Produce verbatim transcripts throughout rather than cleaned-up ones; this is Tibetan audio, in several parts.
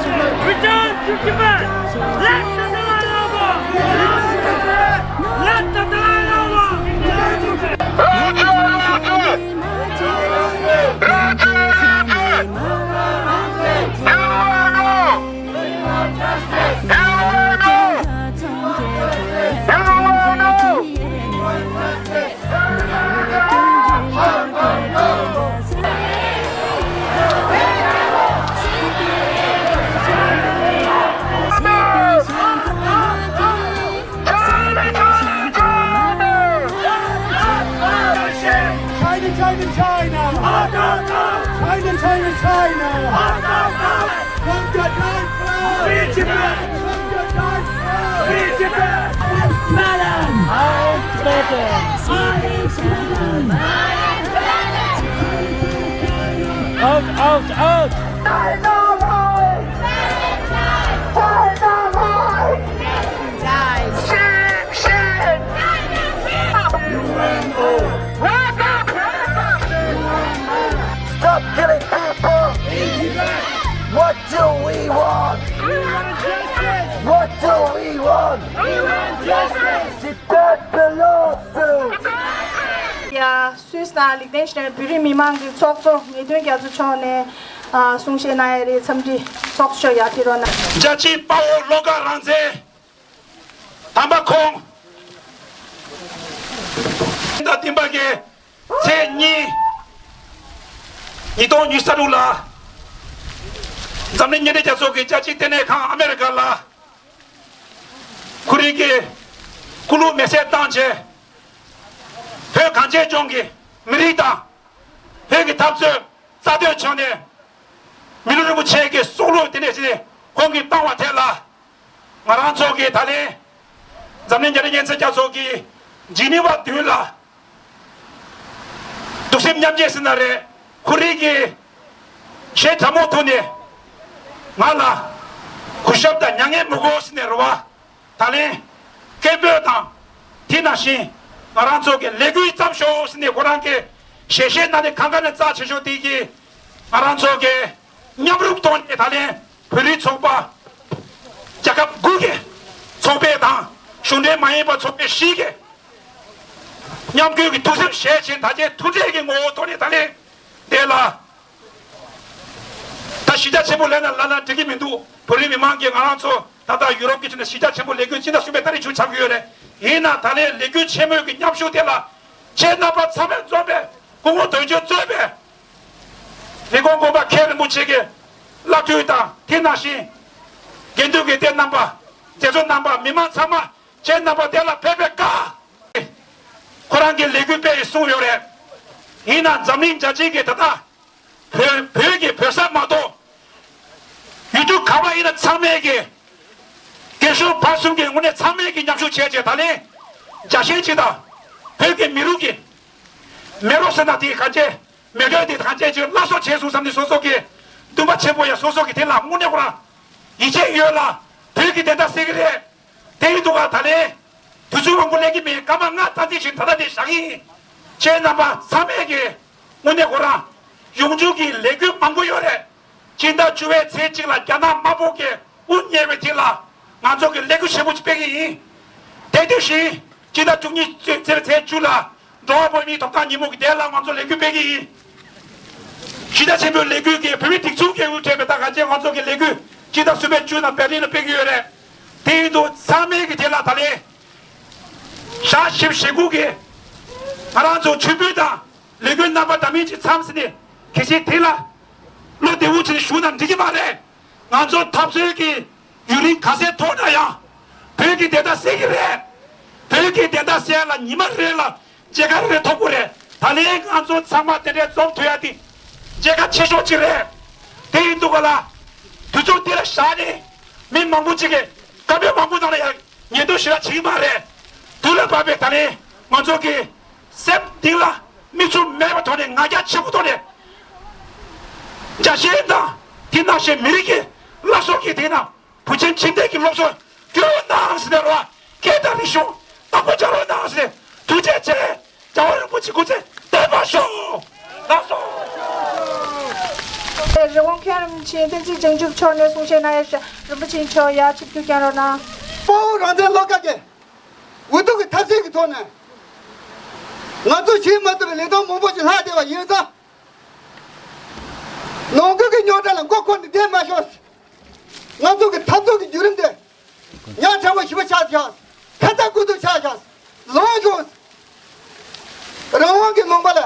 Return to Tibet! Let the Dalai Lama! Let the Dalai Lama! China, China, China! China, China, China! Come to die for! Free Tibet! Come to die for! Free Tibet! Madam! Out, out, out! Dynamite! Dynamite! Dynamite! Dynamite! Wake up! Stop killing people! What do we want? We want justice! What do we want? We want justice! Tibet belongs to ཡ། སུད་སི་དང་ལིག་ཏེན་ཤི་ཊེན་བོད་རིགས་མི་མང་གི་ཚོགས་གཙོ་ངེས་དོན་རྒྱ་མཚོ་མཆོག་ནས་ཨ་གསུང་བཤད་གནང་ཡ་རེད། འཚམས་འདྲི་ཚོགས་གཙོ་མཆོག་ཡར་ཕེབས་རོགས་གནང་། རྒྱལ་གཅེས་དཔའ་བོ་བློ་དགའ་རང་བཙན་དམ་པ་ཁོང་། ཟླ་བདུན་པ་གི་ཚེས་གཉིས། ཉིས་སྟོང་ཉི་ཤུ་རྩ་དྲུག་ལ། འཛམ་གླིང་མཉམ་འབྲེལ་རྒྱལ་ཚོགས་ཀྱི་རྒྱལ་སྤྱིའི་ལྟེ་གནས་ཁང་ཨ་མེ་རི་ཀ་ལ། ཁོ་རང་གི་སྐུ་ལུས་མེ་སྲེག་བཏང་རྗེས། བོད་གངས་ཅན་ལྗོངས་ཀྱི་མི་རིགས་དང་། བོད་ཀྱི་འཐབ་རྩོད་རྩ་དོན་ཕྱོགས་ནས། མི་ལུས་རིན་པོ་ཆེ་གི་སྲོག་བླུ་དེ་ནས་ཅི་ནས་ཁོང་གིས་བཏང་བ་དེ་ལ། ང་རང་ཚོ་གིས་ད་ལན། འཛམ་གླིང་རྒྱ་རིགས་གཉེན་སྲིང་རྒྱལ་ཚོགས་ཀྱི་ཇི་ནི་ཝ་མདུན་ལ། གདུང་སེམས་མཉམ་སྐྱེད་ཟེར་ན་རེད། ཁོ་རང་གིས་ཞལ་གྲང་མོ་ཐོག་ནས་ང་ལ་གུས་ཞབས་དང་མྱ་ངན་མི་དགོས་ཟེར་ནས་རེད་བ། ད་ལན་སྐད་འབོད་དང་། དེ་ནང་བཞིན་ང་རང་ཚོ་གི་ལས་འགུལ་བརྩམས་ཤོག་ཟེར་ནས་ཁོ་རང་གི་ཞལ་བཞེས་གནང་ནས་གང་ག་ནས་རྩ་ཆེ་ཤོས་དེ་གིས་ང་རང་ཚོ་གི་མཉམ་རུབ་ཐོག་ནས་ད་ལན་བོད་རིགས་ཚོགས་པ་རྒྱལ་ཁབ་དགུ་གི་ཚོགས་པ་དང་གཞུང་འབྲེལ་མ་ཡིན་པ་ཚོགས་པ་བཞི་གི་མཉམ་འཁུར་གྱི་ཐུགས་སེམས་བཞེས་བྱས་ད་ཆའི་མཐུན་སྒྲིལ་གྱི་ངོ་བོ་ཐོག་ནས་ད་ལན་དེ་ལ་ད་གཞིས་ཆགས་ཆེན་པོ་ལབ་ན་ལབ་ན་འགྲིག་གི་མི་འདུག་བོད་རིགས་མི་མང་གིས་ང་རང་ཚོ་ད་ལྟ་ཡུ་རོབ་ཀྱི་ཁྲོད་ནས་གཞིས་ཆགས་ཆེན་པོ་ལས་འགུལ་སྤྱི་ཟླ་གསུམ་པའི་ཏ་རིག་བཅུ་ཆགས་ཀྱི་ཡོད་རེད། ཡིན་ན་ད་ལན་ལས་འགུལ་ཆེན་མོའི་གི་མཉམ་ཞུགས་དེ་ལ་ཁྱེད་རྣམ་པ་ཚང་མས་འཛོམས་པའི་སྐུ་ངོ་དོན་གཅོད་གཙོས་པའི་རི་ཀོན་དགོན་པ་མཁན་རིན་པོ་ཆེ་གི་བླ་སྤྲུལ་དང་དེ་ནང་བཞིན་དགེ་འདུན་གྱི་སྡེ་རྣམ་པ། མཛད་གཙོ་རྣམ་པ། མི་མང་ཚང་མ་ཁྱེད་རྣམ་པ་དེ་ལ་ཕེབས་པའི་བཀའ། ཁོ་རང་གི་ལས་འགུལ་སྤེལ་ཡི་གསུངས་ཡོད་རེད། ཡིན་ན་འཛམ་གླིང་རྒྱལ་སྤྱིའི་གི་ད་ལྟ་བོད་བོད་ཀྱི་བོད་ས་མ་གཏོགས་ཡུལ་གྲུ་ག་བ་ཡིན་ན་ཚང་མས་ཀྱི་རྒན་གཞོན་བར་གསུམ་གྱི་དངོས་གནས་ཚང་མས་ཀྱི་མཉམ་ཞུགས་བྱས་རྗེས་ད་ལན་རྒྱ་ཞེན་ཅིག་དང་བོད་ཀྱི་མི་རིགས་ཀྱི་མེ་རོ་ཟེར་ན་དེ་གང་བྱས། མེ་དྲོད་དེ་གང་བྱས་ཀྱི་སླར་གསོ་བྱས་སོང་བསམ་ནས་སོ་སོ་གི་འདུན་པ་ཆེན་པོ་ཡང་སོ་སོ་གི་དེ་ལ་དངོས་གནས་ཁོ་རང་ཡིད་ཆེས་ཡོད་ལ་བོད་ཀྱི་བདེན་མཐའ་གསལ་གི་རེད། དེ་ཡིན་དུས་ག་ད་ལན་དུས་ཚོད་མང་པོ་ལེན་གྱི་མེད། སྐར་མ་ལྔ་རྩ་ཚིག་ཞིག་ད་ལྟ་དེ་བཞག་གི་ཡིན། ཁྱེད་རྣམ་པ་ཚང་མས་ཀྱི་དངོས་གནས་ཁོ་རང་ཡོང་རྒྱུ་གི་ལས་འགུལ་མང་པོ་ཡོད་རེད། སྤྱི་ཟླ་བཅུ་པའི་ཚེས་གཅིག་ལ་རྒྱ་ནག་དམར་པོ་གི་དབུ་བརྙེས་པའི་དེ་ལ་ང་ཚོ་གི་ལས་འགུལ་ཆེན་པོ་ཅིག་སྤེལ་གི་ཡིན། དེ་དུས་བཞིན་སྤྱི་ཟླ་བཅུ་གཉིས་ཚེས་ཚེས་བཅུ་ལ་འགྲོ་བ་བོད་མིའི་ཐོབ་ཐང་ཉིན་མོ་གི་དེ་ལ་ང་ཚོ་ལས་འགུལ་སྤེལ་གི་ཡིན། གཞིས་ཆགས་ཆེན་པོའི་ལས་འགུལ་གྱི་བོད་མི་སྒྲིག་འཛུགས་ཀྱི་དབུ་ཁྲིད་པའི་ད་ག་ཅན་ང་ཚོ་གི་ལས་འགུལ་སྤྱི་ཟླ་གསུམ་པའི་བཅུ་ན་བེར་ལིན་ལ་སྤེལ་གི་ཡོད་རེད། དེ་ཡིན་དུས་ཚང་མས་ཀྱི་དེ་ལ་ད་ལན་ཞག་བཞི་བཅུ་ཞེ་དགུ་གི་ང་རང་ཚོ་མཆོད་འབུལ་དང་ལས་འགུལ་རྣམ་པ་འདྲ་མིན་ཅིག་མཚམས་ཟིན་ནས་གལ་སྲིད་དེ་ལ་བློ་བདེ་བོ་བྱས་ནས་བཞུགས་ན་འགྲིག་གི་མ་རེད། ང་ཚོ་འཐབ་རྩོད་ཀྱི་ཡུན་རིང་ག་ཚད་མཐོ་ན་ཡང་བོད་ཀྱི་བདེན་མཐའ་གསལ་གྱི་རེད། བོད་ཀྱི་བདེན་མཐའ་གསལ་ལ་ཉི་མ་རེ་ལ་མཇལ་ཁ་རེ་ཐོབ་དགོས་རེད། ད་ལན་ང་ཚོ་ཚང་མ་དེ་འདྲའི་འཛོམས་ཐུབ་ཡ་དེ་མཇལ་ཁ་ཆེ་ཤོས་ཅིག་རེད། དེ་ཡིན་དུས་ག་ལ་དུས་ཚོད་འདི་ལ་བཞག་ནས་མི་མང་པོ་ཅིག་གིས་བཀའ་མོལ་མང་པོ་གནང་ན་ཡང་ཉན་ཐོས་ཞེ་དྲག་བྱེད་ཀྱི་མ་རེད། དུས་ལ་བབ་པའི་ད་ལན་ང་ཚོ་གི་སེམས་གཏིང་ལ་མིག་ཆུ་མེད་པ་ཐོག་ནས་ང་རྒྱལ་ཆེན་པོ་ཐོག་ནས་རྒྱ་ཞེན་དང་དེ་ནང་བཞིན་མི་རིགས་ཀྱི་བླ་སྲོག་གི་དེ་ན་བུ་ཆེན་ཁྱིམ་སྡེ་གི་སློབ་གསོ་བསྐྱོད་གནང་ཟེར་ནས་རོ། སྐད་དང་རིག་གཞུང་དང་པོ་སྦྱར་རོགས་གནང་ཟེར་ནས་ཐུགས་རྗེ་ཆེ། རྒྱལ་བ་རིན་པོ་ཆེ་སྐུ་ཚེ་བརྟན་པར་ཤོག་ལགས་སོ། རི་བོ་མཁན་རིན་པོ་ཆེ་བསྟན་འཛིན་བྱང་ཆུབ་མཆོག་ནས་གསུང་བཤད་གནང་ཡ་ཤ་རིན་པོ་ཆེ་མཆོག་ཡར་ཆིབས་བསྒྱུར་བསྐྱངས་རོགས་གནང་། དཔའ་བོ་རང་བཙན་བློ་དགའ་གིས་འུ་ཐུག་གི་འཐབ་རྩོད་ཀྱི་ཐོག་ནས་ང་ཚོ་བྱེད་མ་ཐུབ་པའི་ལས་དོན་མང་པོ་ཞིག་ལྷག་བསྡད་པ་ཡིན་ཙང་། ནང་ཁུལ་གྱི་རྙོག་དྲ་ལ་མགོ་འཁོར་ནས་བསྡད་མ་ཤོག་ང་ཚོ་གི་འཐབ་རྩོད་ཀྱི་བརྒྱུད་རིམ་དེ་ཉག་ཕྲ་བོ་ཞིག་པ་ཆགས་ཤག་ཁ་ཚ་དགོས་གཏུགས་ཆགས་ཤག་ལངས་ཤོག་རང་དབང་གི་ལུང་པ་ལ་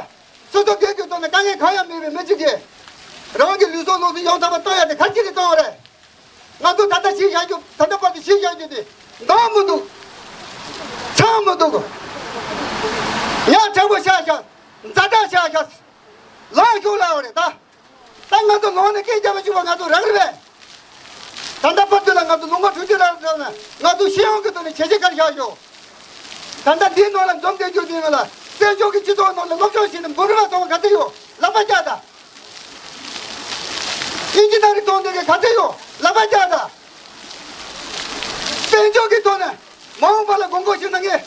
སོ་སོ་སྒེར་གྱི་ཐོག་ནས་དཀའ་ངལ་གང་ཡང་མེད་པའི་མི་གཅིག་གིས་རང་གི་ལུས་སྲོག་ལུས་སྲོག་ཡོངས་གྲགས་པ་གཏོང་ཡ་དེ་ག་ཅི་གིས་གཏོང་བ་རེད། ང་ཚོ་ད་ལྟ་ཞིག་བཞག་རྒྱུ་ད་ལྟ་བར་དུ་ཞིག་བཞག་རྒྱུ་དེ་འདང་མི་འདུག་ཚང་མི་འདུག་ཉག་ཕྲ་བོ་ཆགས་ཤག་ཛ་དྲག་ཆགས་ཤག་ལངས་ཤོག་ལབ་པ་རེད་ད། ད་ང་ཚོ་ལོང་ནས་སྐད་རྒྱབ་པ་བཅུག་པ་ང་ཚོ་རག་རེད་པས། ད་ལྟ་བར་དུ་ལ་ང་ཚོ་ལུང་པ་གྲུ་ཆུ་ར་ར་ན་ང་ཚོ་ཤེས་ཡོན་གྱི་ཐོག་ནས་བྱས་རྗེས་ག་རེ་བཞག་ཡོད། ད་ལྟ་འདིའི་ནང་ལ་འཛོམས་བསྡད་རྒྱུ་འདི་ང་ལ་བཙན་བྱོལ་གྱི་སྤྱི་ཚོགས་ནང་ལ་སློབ་སྦྱོང་བྱས་ནས་འབུམ་རམས་པ་ཐོན་པ་ག་ཚོད་ཡོད་ལག་པ་བརྐྱངས་དང་། ཨིན་ཇི་ནི་ཡར་ཐོན་བསྡད་མཁན་ག་ཚོད་ཡོད་ལག་པ་བརྐྱངས་དང་། བཙན་བྱོལ་གྱི་ཐོག་ནས་མ་འོངས་པ་ལ་དགོངས་སྐོར་ཞུ་གནང་མཁན་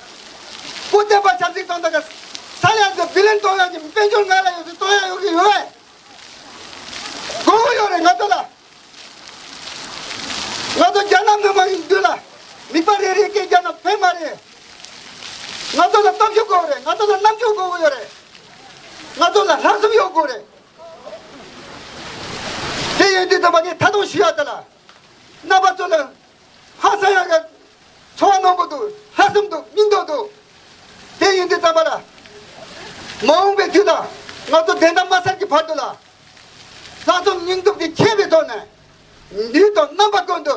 སྐུ་བསྟན་པ་ཆབ་སྲིད་གཏོང་དང་ག་ས་ལ་ཡང་བི་ལན་གཏོང་ཡག་གི་དཔལ་འབྱོར་ང་ལ་ཡོད་ཚུལ་གཏོང་ཡག་ཡོད་ཀྱི་ཡོད་པས། དགོས་མཁོ་ཡོད་རེད་ང་ཚོ་ལ། ང་ཚོ་རྒྱ་ནག་མི་མང་གི་མདུན་ལ་མིག་པ་རེ་རེ་སྐད་རྒྱག་ན་ཕན་མ་རེད། ང་ཚོ་ལ་སྟོབས་ཤུགས་དགོས་རེད། ང་ཚོ་ལ་རྣམ་དཔྱོད་དགོས་ཀྱི་ཡོད་རེད། ང་ཚོ་ལ་ལྷག་བསམ་ཡོད་དགོས་རེད། དེ་ཡིན་དུས་ཙམ་པ་ངས་ད་དུང་ཞུ་ཡག་དེ་ལ་རྣམ་པ་ཚོ་ལ་ཧ་སང་ཡག་གི་ཚོར་བ་རྣོན་པོ་འདུག་ལྷག་བསམ་འདུག་སྙིང་སྟོབས་འདུག་དེ་ཡིན་དུས་ཙམ་པ་ལ་མ་འོངས་པའི་དུས་ལ་ང་ཚོ་བདེན་མཐའ་མ་གསལ་གྱི་བར་དུ་ལ། ལྷག་བསམ་སྙིང་སྟོབས་དེ་ཁྱད་པའི་ཐོག་ནས་ལུས་དང་རྣམ་པ་ཀུན་ཏུ་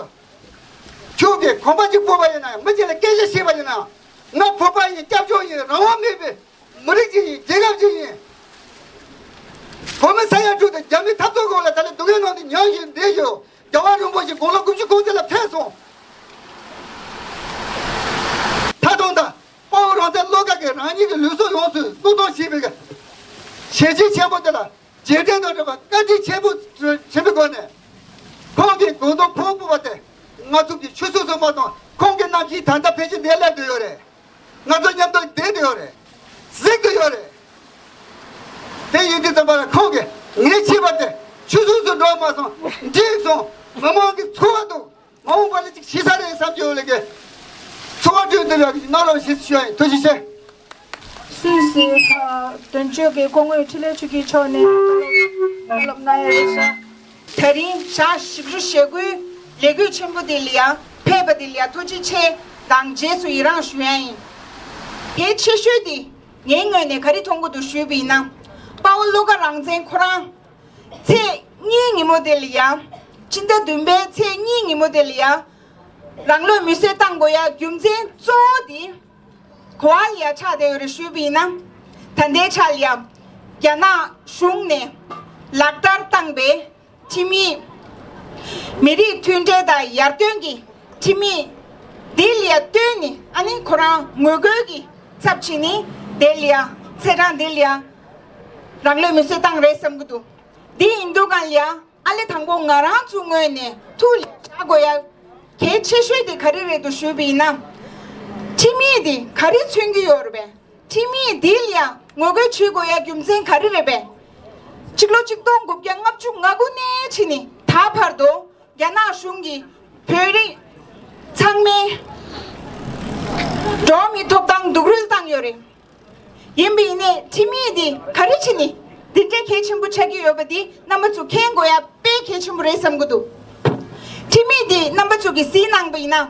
ཁྱོད་ཀྱིས་གོམ་པ་གཅིག་སྤོས་པ་ཡིན་ན་མི་གཅིག་ལ་སྐད་ཆ་བཤད་པ་ཡིན་ན་ང་བོད་པ་ཡིན། སྐྱབས་བཅོལ་ཡིན། རང་དབང་མེད་པའི་མི་རིགས་ཅིག་ཡིན། རྒྱལ་ཁབ་ཅིག་ཡིན། བོད་མི་ས་ཡ་དྲུག་དང་རྒྱ་མིའི་འཐབ་རྩོད་འོག་ལ་ད་ལྟ་སྡུག་བསྔལ་ནང་དུ་མྱངས་བཞིན་བསྡད་ཡོད། རྒྱལ་བ་རིན་པོ་ཆེ་དགུང་ལོ་དགུ་བཅུ་གོང་ས་ལ་ཕེབས་སོང་། ད་དུང་ད་དཔའ་བོ་རང་བཙན་བློ་དགའ་གིས་རང་ཉིད་ཀྱི་ལུས་སྲོག་ཡོངས་སུ་བློས་གཏོང་བྱས་པའི་གི་བྱས་རྗེས་ཆེན་པོ་དེ་ལ་རྗེས་དྲན་དང་འབྲེལ་བ་བཀའ་དྲིན་ཆེན་པོ་ཆེན་པོའི་སྒོ་ནས་ཁོང་གིས་དགུང་ཐོག་ཕོག་པ་དེ་ང་ཚོ་གི་ཆུ་ཚོད་སོང་མ་གཏོང་། ཁོང་གི་རྣམ་ཤེས་ད་ལྟ་ཕལ་ཆེར་འདིར་སླེབས་བསྡད་ཡོད་རེད། ང་ཚོ་མཉམ་དུ་བསྡད་བསྡད་ཡོད་རེད། གཟིགས་བསྡད་ཡོད་རེད། དེ་ཡིན་དུས་ཙམ་པ་ལ་ཁོང་གིས་ངས་བྱས་པ་དེ་ཆུད་ཟོས་སུ་འགྲོ་མ་སོང་། འགྲིག་སོང་། མི་མང་གི་འཚོ་བ་འདུག་མ་འོངས་པ་ལ་ཅིག་བྱེད་ས་རེད་བསམ་གྱི་ཡོད་ལ་གི་ཚོར་བ་སྤྲོད་འདི་ལ་གནང་རོགས་ཞེས་ཞུ་ཡ་ཡིན། ཐུགས་རྗེ་ཆེ། སུད་སི་དོན་གཅོད་ཀྱི་སྐུ་ངོ་འཕྲིན་ལས་ཆོས་སྐྱིད་མཆོག་ནས་བཀའ་སློབ་གནང་ཡ་རེད་ཤག་དེ་རིང་ཞག་བཞི་བཅུ་ཞེ་དགུའི་ལས་འགུལ་ཆེན་པོ་འདི་ལ་ཡ་ཕེབས་པ་འདི་ལ་ཡ་ཐུགས་རྗེ་ཆེ་དང་རྗེས་སུ་ཡི་རང་ཞུ་ཡ་ཡིན། གལ་ཆེ་ཤོས་འདི་ངའི་ངོས་ནས་ག་རེ་མཐོང་གི་འདུག་ཞུས་པ་ཡིན་ན། དཔའ་བོ་བློ་དགའ་རང་བཙན་ཁོ་རང་ཚེས་གཉིས་ཉིན་མོ་དེ་ལ་ཡ། སྤྱི་ཟླ་བདུན་པའི་ཚེས་གཉིས་ཉིན་མོ་དེ་ལ་ཡ། རང་ལུས་མེར་སྲེག་བཏང་དགོས་ཡ་རྒྱུ་མཚན་གཙོ་བོ་དེ་ག་བ་ལ་ཡ་ཆགས་བསྡད་ཡོད་རེད་ཞུས་པ་ཡིན་ན། ད་ལྟའི་ཆ་ལ་ཡ། རྒྱ་ནག་གཞུང་ནས་ལག་བསྟར་བཏང་པའི་ཁྲིམས་ཡིག་མི་རིགས་མཐུན་འབྲེལ་དང་ཡར་ཐོན་གྱི་ཁྲིམས་ཡིག་འདི་ལ་ཡ་བསྟུན་ནས་ཨ་ནི་ཁོ་རང་ངོ་རྒོལ་གྱི་ཚབ་བྱས་ནས་དེ་ལ་ཡ་ཚེས་གྲངས་འདི་ལ་ཡ་རང་ལུས་མེར་སྲེག་བཏང་རེད་བསམ་གྱི་འདུག་འདི་ཡིན་དུས་གང་ལ་ཡ་ཨ་ལེ་དང་པོ་ང་རང་ཚོའི་ངོས་ནས་ཐུགས་ལ་བཞག་དགོས་ཡ་གལ་ཆེ་ཤོས་དེ་ག་རེ་རེད་འདུག་ཞུས་པ་ཡིན་ན། ཁྲིམས་ཡིག་འདི་ག་རེ་མཚོན་གྱི་ཡོད་རེད་པས། ཁྲིམས་ཡིག་འདི་ལ་ཡང་ངོ་རྒོལ་བྱེད་དགོས་ཡ་རྒྱུ་མཚན་ག་རེ་རེད་པས། སྤྱི་ལོ་ཆིག་སྟོང་དགུ་བརྒྱ་ལྔ་བཅུ་ང་དགུ་ནས་ཕྱིན་ནས་ད་བར་དུ་རྒྱ་ནག་གཞུང་གིས་བོད་རིགས་ཚང་མའི་འགྲོ་བ་མིའི་ཐོབ་ཐང་སྡུག་རུལ་བཏང་ཡོད་རེད། ཡིན་པ་ཡིན་ནའི་ཁྲིམས་ཡིག་འདི་ག་རེ་བྱས་ནས་འདི་འདྲའི་གལ་ཆེན་པོ་ཆགས་ཀྱི་ཡོད་པ་འདི་རྣམ་པ་ཚོ་མཁྱེན་དགོས་ཡ་དཔེ་གལ་ཆེན་པོ་རེད་བསམ་གྱི་འདུག་ཁྲིམས་ཡིག་འདི་རྣམ་པ་ཚོ་གིས་གཟིགས་གནང་པ་ཡིན་ན།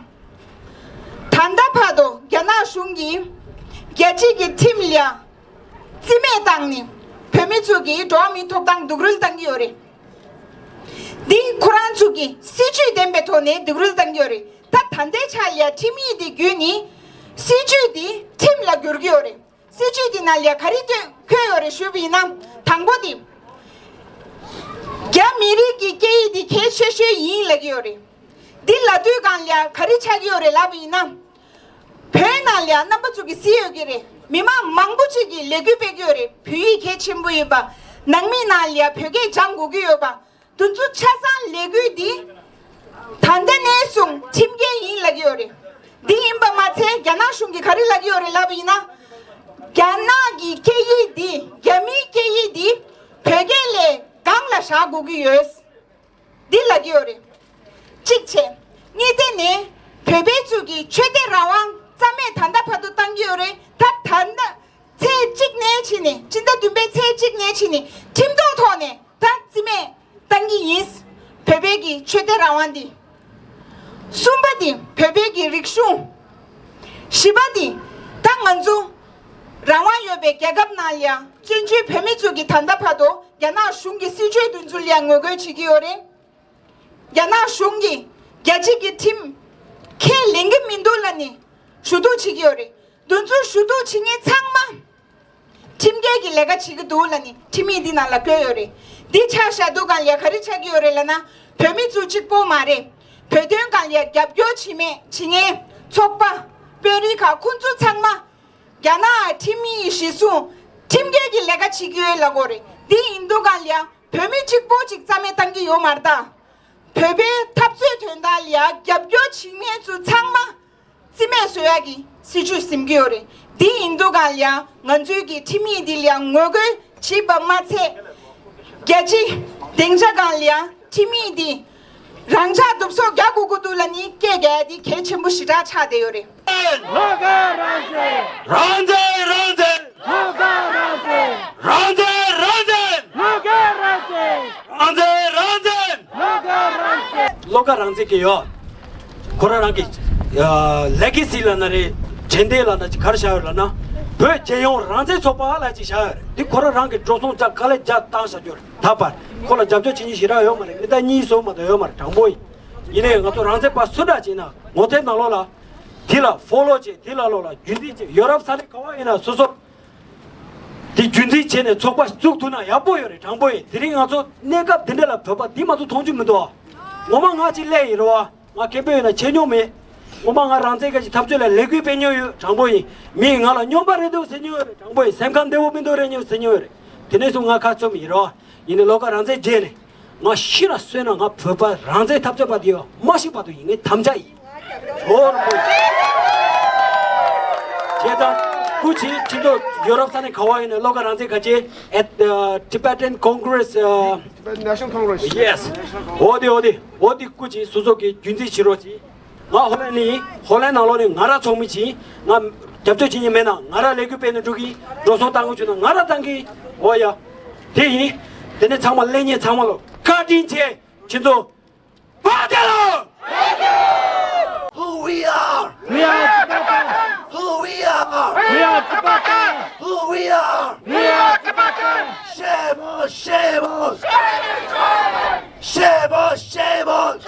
ད་ལྟ་བར་དུ་རྒྱ་ནག་གཞུང་གིས་རྒྱལ་སྤྱི་གི་ཁྲིམས་ལ་རྩིས་མེད་བཏང་ནས་བོད་མི་ཚོ་གི་འགྲོ་བ་མིའི་ཐོབ་ཐང་སྡུག་རུལ་བཏང་གི་ཡོད་རེད། འདི་ཁོ་རང་ཚོ་གི་སྲིད་ཇུས་ལྡན་པའི་ཐོག་ནས་སྡུག་རུལ་བཏང་གི་ཡོད་རེད། ད་ད་ལྟའི་ཆ་ལ་ཡ་ཁྲིམས་ཡིག་འདི་བརྒྱུད་ནས་སྲིད་ཇུས་འདི་ཁྲིམས་ལ་བསྒྱུར་གི་ཡོད་རེད། སྲིད་ཇུས་འདི་ནང་ལ་ཡ་ག་རེ་འཁོད་ཡོད་རེད་ཞུས་པ་ཡིན་ན། དང་པོ་འདི་རྒྱ་མི་རིགས་ཀྱི་སྐད་ཡིག་འདི་གལ་ཆེ་ཤོས་ཡིན་ལབ་ཀྱི་ཡོད་རེད། འདི་ལབ་དུས་གང་ལ་ཡ་ག་རེ་ཆགས་ཀྱི་ཡོད་རེད་ལབ་པ་ཡིན་ན། བོད་ནང་ལ་ཡ་རྣམ་པ་ཚོ་གིས་གཟིགས་ཡོད་ཀྱི་རེད། མི་མང་མང་པོ་ཅིག་གིས་ལས་འགུལ་སྤེལ་གྱི་ཡོད་རེད། བོད་ཡིག་གལ་ཆེན་པོ་ཡིན་པ། ནང་མི་ནང་ལ་ཡ་བོད་སྐད་སྦྱང་དགོས་ཀྱི་ཡོད་པ། དེ་ཚོ་ཆ་ཚང་ལས་འགུལ་འདི་ད་ལྟ་ནས་བཟུང་ཁྲིམས་འགལ་ཡིན་ལབ་ཀྱི་ཡོད་རེད། འདི་ཡིན་པ་མ་ཚད་རྒྱ་ནག་གཞུང་གིས་ག་རེ་ལབ་ཀྱི་ཡོད་རེད་ལབ་པ་ཡིན་ན། རྒྱ་ནག་གི་སྐད་ཡིག་འདི་རྒྱ་མིའི་སྐད་ཡིག་འདི་བོད་སྐད་ལས་སྒང་ལ་བཞག་ དགོས་ཀྱི་ཡོད། འདི་ལབ་ཀྱི་ཡོད་རེད། གཅིག་བྱས། གཉིས་དེ་ནས་བོད་པའི་ཚུལ་གྱི་ཆོས་དད་རང་དབང་རྩ་མེད་ད་ལྟ་བར་དུ་བཏང་གི་ཡོད་རེད། ད་ད་ལྟ་ཚེས་གཅིག་ནས་ཕྱིན་ནས་སྤྱི་ཟླ་བདུན་པའི་ཚེས་གཅིག་ནས་ཕྱིན་ནས་ཁྲིམས་ཐོག་ཐོག་ནས་ད་རྩིས་མེད་བཏང་གི་ཡིན། བོད་པའི་གི་ཆོས་དད་རང་དབང་འདི། གསུམ་པ་འདི་བོད་པའི་གི་རིག་གཞུང་། བཞི་པ་འདི་ད་ང་ཚོ་རང་དབང་ཡོད་པའི་རྒྱལ་ཁབ་ནང་ལ་ཡང་བཙན་བྱོལ་བོད་མི་ཚོ་གི་ད་ལྟ་བར་དུ་རྒྱ་ནག་གཞུང་གི་སྲིད་བྱུས་དེ་ཚོ་ལ་ཡང་ངོ་རྒོལ་བྱེད་ཀྱི་ཡོད་རེད། རྒྱ་ནག་གཞུང་གིས་རྒྱལ་སྤྱི་གི་ཁྲིམས་ཁས་ལེན་གྱི་མི་འདུག་ལབ་ནས་ཞུ་གཏུག་བྱེད་ཀྱི་ཡོད་རེད། དེ་ཚོ་ཞུ་གཏུག་བྱེད་མཁན་ཚང་མ་ཁྲིམས་འགལ་གྱི་ལས་ཀ་བྱེད་ཀྱི་འདུག་ལབ་ནས་ཁྲིམས་ཡིག་འདི་ནང་ལ་བཀོད་ཡོད་རེད། འདི་ཆ་བཞག་དུས་སྒང་ལ་ཡ་ག་རེ་ཆགས་ཀྱི་ཡོད་རེད་ལབ་ན། བོད་མི་ཚོ་གཅིག་པོ་མ་རེད། བོད་དོན་སྒང་ལ་ཡ་རྒྱབ་སྐྱོར་བྱེད་མེད་བྱེད་མཁན་ཚོགས་པ་དཔོན་རིགས་ཁག་ཁོང་ཚོ་ཚང་མ་རྒྱ་ནག་ཁྲིམས་ཡིག་གཞིར་བཟུང་ཁྲིམས་འགལ་གྱི་ལས་ཀ་བྱེད་ཀྱི་ཡོད་ལབ་དགོས་རེད། འདི་ཡིན་དུས་སྒང་ལ་ཡ་བོད་མི་གཅིག་པོ་གཅིག་རྩ་མེད་བཏང་གི་ཡོད་མ་རེད་ད། བོད་པའི་འཐབ་རྩོད་དོན་དག་ལ་ཡ་རྒྱབ་སྐྱོར་བྱེད་མཁན་ཚོ་ཚང་མ་རྩིས་མེད་བཟོ་ཡག་གི་སྲིད་བྱུས་ཟིན་གྱི་ཡོད་རེད། འདི་ཡིན་དུས་སྒང་ལ་ཡ་ང་ཚོའི་གི་ཁྲིམས་ཡིག་འདི་ལ་ཡ་ངོ་རྒོལ་བྱེད་པ་མ་ཚད། རྒྱལ་སྤྱིའི་སྡིངས་ཆ་སྒང་ལ་ཡ་ཁྲིམས་ཡིག་འདི་རང་འཇགས་འདུག་སོགས་རྒྱག་དགོས་ཀྱི་འདུག་ལབ་ནི་སྐད་རྒྱག་ཡ་འདི་གལ་ཆེན་པོ་ཞེ་དྲག་ཆགས་བསྡད་ཡོད་རེད། བློ་དགའ་རང་བཙན། རང་བཙན། རང་བཙན། བློ་དགའ་རང་བཙན། རང་བཙན། རང་བཙན། བློ་དགའ་རང་བཙན། རང་བཙན། རང་བཙན། བློ་དགའ་རང་བཙན། བློ་དགའ་རང་བཙན་གྱི་ཡོད། ཁོ་རང་རང་གི་ལེ་གི་སི་ལབ་ན་རེད། དྲན་རྟེན་ལབ་ན་ག་རེ་བཞག་ཡོད་ལབ་ན། བོད་རྒྱལ་ཡོངས་རང་བཙན་ཚོགས་པ་ལབ་ཅིག་བཞག་ཡོད་རེད། འདི་ཁོ་རང་རང་གི་འགྲོ་སོང་ལྕགས་དཀའ་ལས་རྒྱག་བཏང་བཞག་རྒྱུ་རེད། ད་བར་ཁོ་ལ་རྒྱབ་སྐྱོར་བྱེད་མཁན་ཞེ་དྲག་ཡོད་མ་རེད། མི་ཟླ་གཉིས་གསུམ་མ་གཏོགས་ཡོད་མ་རེད། དྲང་པོ་ཡིན། ཡིན་ནའི་ང་ཚོ་རང་བཙན་པ་སུ་འདྲ་བྱས་ན་ངོ་དེབ་ནང་ལོགས་ལ་དེ་ལ་ཕོ་ལོ་བྱེད། དེ་ལ་ལོགས་ལ་རྒྱུན་འཛིན་བྱེད། ཡོ་རོབ་ས་གནས་ག་བ་ཡིན་ན་སོ་སོ་དེ་རྒྱུན་འཛིན་བྱས་ནས་ཚོགས་པ་བཙུགས་ཐུབ་ན་ཡག་པོ་ཡོད་རེད། དྲང་པོ་ཡིན། དེ་རིང་ང་ཚོ་གནས་སྐབས་འདི་འདྲ་ལ་བོད་པ་འདི་མ་གཏོགས་མཐོང་རྒྱུ་མི་འདུག་ངོ་མ་ང་གཅིག་སླེབས་ཡིན་རེད་བ། ང་སྐད་འབོད་ཡིན་ན་ཆེ་མྱོང་མེད། ངོ་མ་ང་རང་བཙན་སྐད་ཀྱི་འཐབ་རྩོད་ལ་ལས་འགུལ་སྤེལ་མྱོང་ཡོད། དྲང་པོ་ཡིན། མིས་ང་ལ་སྨྱོན་པ་རེད་འདུག་ཟེར་མྱོང་ཡོད་རེད། དྲང་པོ་ཡིན། སེམས་ཁམས་བདེ་པོ་མི་འདུག་རེད་མྱོང་ཟེར་མྱོང་ཡོད་རེད། དེ་ནས་བཟུང་ང་ཁ་བཙུམ་ཡིན་རོ། ཡིན་ནའི་བློ་དགའ་རང་བཙན་རྗེས་ནས་ང་ཤི་ར་གསོན་ན་ང་བོད་པ་རང་བཙན་འཐབ་རྩོད་པ་དེ་ཡོད་མ་ཤི་བར་དུ་ཡིན། ངའི་དམ་བཅའ་ཡིན། ཧོར་མོ། བྱས་ཙང་སྐུ་མཁྱེན་ཁྱེད་ཚོ་ཡོ་རོབ་ས་གནས་ག་བ་ཡིན་ནའི་བློ་དགའ་རང་བཙན་ག་ཅེ་at the Tibetan Congress, uh, Tibetan National Congress. Yes. འོ་དེ་འོ་དེ་འོ་དེ་སྐུ་མཁྱེན་སོ་སོ་གི་རྒྱུན་འཛིན་བྱེད་རོགས་གྱིས། ང་ཧོ་ལན་ནས་ཡིན། ཧོ་ལན་ནང་ལོགས་ནས་ང་རང་ཚོགས་མི་བྱེད། ང་རྒྱབ་སྐྱོར་བྱེད་མཁན་མེད་ན་ང་རང་ལས་འགུལ་སྤེལ་ནས་འགྲོ་གི། འགྲོ་སོང་བཏང་དགོས་བྱུང་ན་ང་རང་བཏང་གི། འོ་ཡ། དེ་ཡིན། དེ་ནས་ཚང་མ་སླེབས་མཁན་ཚང་མ་ལ་བཀའ་དྲིན་ཆེ། ཁྱེད་ཚོ་བཀའ་དྲིན་ཆེ། Who we are? We are Tibetans. Who we are? We are Tibetans. Who we are? We are Tibetans. Shame on, shame on. Shame on, shame on.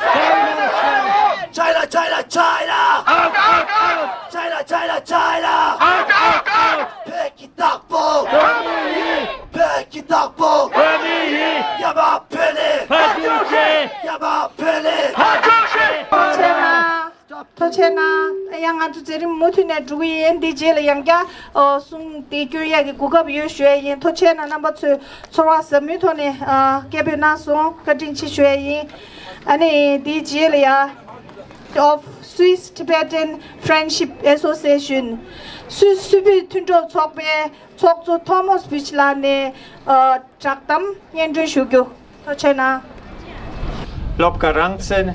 China, China, China. Out, out, out. China, China, China. Out, out, out. བོད་ཀྱི་བདག་པོ། བོད་མི་ཡིན། བོད་ཀྱི་བདག་པོ། བོད་མི་ཡིན། རྒྱ་དམར་བོད་ནས། ཕར་ཚུར་བྱེད། རྒྱ་དམར་བོད་ནས། ཕར་ཚུར་བྱེད། ཐུགས་རྗེ་གནང་། ཐུགས་རྗེ་གནང་། ཡང་ང་ཚོ་མཛད་རིམ་མུ་མཐུད་ནས་འགྲོ་གི་ཡིན། འདི་རྗེས་ལ་ཡང་བསྐྱར་ཨོ་གསུང་དེ་སྐྱོན་ཡས་ཀྱི་གོ་སྐབས་ཡོད་ཞུ་ཡས་ཡིན། ཐུགས་རྗེ་གནང་། རྣམ་པ་ཚོས་ཚོར་བ་ཟབ་མོའི་ཐོག་ནས་ཨ་སྐད་འབོད་གནང་སོང་། བཀའ་དྲིན་ཆེ་ཞུ་ཡས་ཡིན། ཨ་ནི་འདི་རྗེས་ལ་ཡ་of Swiss Tibetan Friendship Association སུད་སི་བོད་མཐུན་གྲོགས་ཚོགས་པའི་ཚོགས་གཙོ་ཐོ་མོས་བྷིཆ་ལགས་ནས་ཨ་བསྒྲགས་གཏམ་སྙན་སྒྲོན་ཞུ་རྒྱུ། ཐུགས་རྗེ་གནང་། Lobka Rangtsen,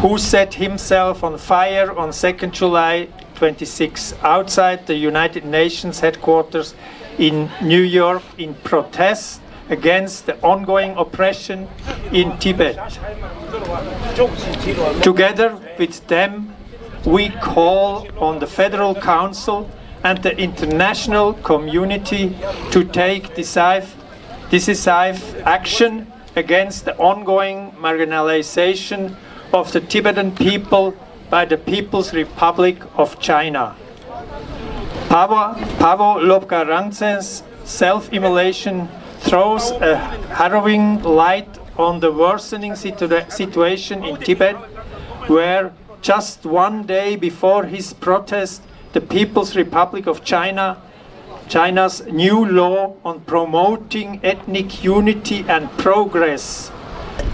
who set himself on fire on second July twenty-six outside the United Nations headquarters in New York in protest against the ongoing oppression in Tibet. Together with them, we call on the Federal Council and the international community to take decisive, decisive action against the ongoing marginalization of the Tibetan people by the People's Republic of China. Pavo, Pavo Lobka Rangtsen's self-immolation throws a harrowing light on the worsening situa-, situation in Tibet, where just one day before his protest, the People's Republic of China, China's new law on promoting ethnic unity and progress.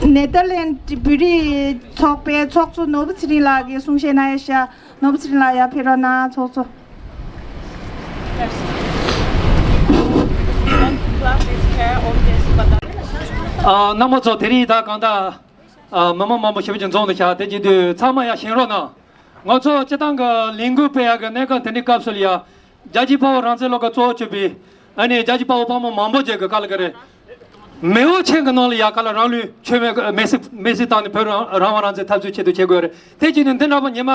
ནེ་དར་ལེན་བོད་རིགས་ཚོགས་པའི་ཚོགས་གཙོ་ནོར་བུ་ཚེ་རིང་ལགས་ཀྱིས་གསུང་བཤད་གནང་ཡ་ཤག་ནོར་བུ་ཚེ་རིང་ལགས་ཡར་ཕེབས་རོགས་གནང་། ཚོགས་གཙོ། Merci beaucoup, hein, on this, madame. ཨ། རྣམ་པ་ཚོ། དེ་རིང་ད་གང་ལྟར། ཨ། མི་མང་མང་པོ་ཞེ་པོ་ཅིག་འཛོམས་འདུག་ཤག་དེ་བྱེད་དུས་ཚང་མ་ཡར་བཞེངས་རོགས་གནང་། ང་ཚོ་སྤྱིར་བཏང་གི་ལས་འགུལ་སྤེལ་ཡག་གི་གནས་སྐབས་དེ་འདྲའི་སྐབས་སུ་ལ་ཡ། རྒྱལ་གཅེས་དཔའ་བོ་རང་བཙན་སློབ་གྲྭ་གཙོ་བོ་གྱུར་པའི། ཨ་ནི་རྒྱལ་གཅེས་དཔའ་བོ་དཔའ་མོ་མང་པོ་ཅིག་གི་ག་ལ་ག་རེ། མེས་པོ་ཆེན་གྱི་ནང་ལ་ཡ་ག་ལ་རང་ལུས་མཆོད་མེ་མེ་སྲེག་མེ་སྲེག་བཏང་ནས་བོད་རང་རང་དབང་རང་བཙན་འཐབ་རྩོད་ཆེད་དུ་བྱེད་དགོས་རེད། དེ་བྱེད་དུས་འདི་འདྲ་པོ་ཉི་མ་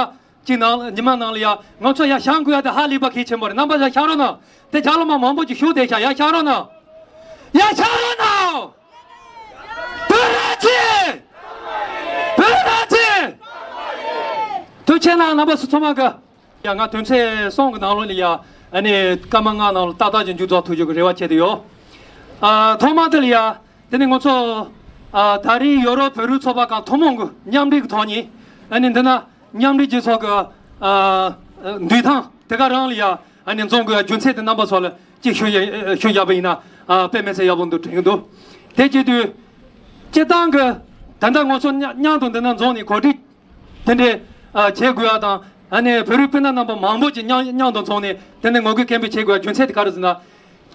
གཅིག་ནང་ཉི་མ་ནང་ལ་ཡ་ང་ཚོ་ཡར་བཞེངས་དགོས་ཡ་དེ་ཧ་ལས་པ་གལ་ཆེན་པོ་རེད། རྣམ་པ་ཡར་བཞེངས་རོགས་གནང་། དེ་རྒྱ་ལོ་མ་མང་པོ་ཅིག་བཞུགས་བསྡད་ཤག་ཡར་བཞེངས་རོགས་གནང་། ཡར་བཞེངས་རོགས་གནང་། བོད་རང་བཙན། བོད་རང་བཙན། ཐུགས་རྗེ་གནང་། རྣམ་པ་ཚོ་ཚང་མ་གི། ཡ། ང་དོན་ཚན་གསུམ་གི་ནང་ལོགས་ནས་ཡ། ཨ་ནི་སྐར་མ་ལྔ་ནང་ལ་ཏག་ཏག་ཅིག་མཇུག་རྫོགས་ཐུབ་རྒྱུ་གི་རེ་བ་བྱེད་དུ་ཡོད། ཨ། ཐོག་མ་དེ་ལ་ཡ། དེ་ནི་ང་ཚོ། ཨ། ད་རེས་ཡོ་རོབ་བོད་རིགས་ཚོགས་པ་ཁག་ཐུན་མོང་གི་མཉམ་འབྲེལ་གྱི་ཐོག་ནས། ཨ་ནི་འདི་ན་མཉམ་འབྲེལ་རྒྱལ་ཚོགས་ཀྱི། ཨ། འདུས་ཐང་དེ་ག་རང་ལ་ཡ། ཨ་ནི་འཛོམས་དགོས་ཡ་རྒྱུ་མཚན་དེ་རྣམ་པ་ཚོ་ལ་ཅིག་ཞུ་ཡ་ཞུ་བཞག་པ་ཡིན་ན། ཨ། དཔེ་མི་སྲིད་ཡག་པོ་འདུག་དྲན་གྱི་འདུག་དེ་བྱེད་དུས། སྤྱིར་བཏང་གི་ད་ལྟ་ང་ཚོ་མཉམ་མཉམ་དུ་འདི་ན་འཛོམས་ནས་གོ་སྒྲིག་དེ་འདྲའི། ཨ། བྱེད་དགོས་ཡ་དང་། ཨ་ནི་བོད་རིགས་སྤུན་ཟླ་རྣམ་པ་མང་པོ་ཅིག་མཉམ་མཉམ་དུ་འཛོམས་ནས་དེ་ནས་ངོ་རྒོལ་སྐད་འབོད་བྱེད་དགོས་ཡ་རྒྱུ་མཚན་དེ་ག་རེ་ཟེར་ན།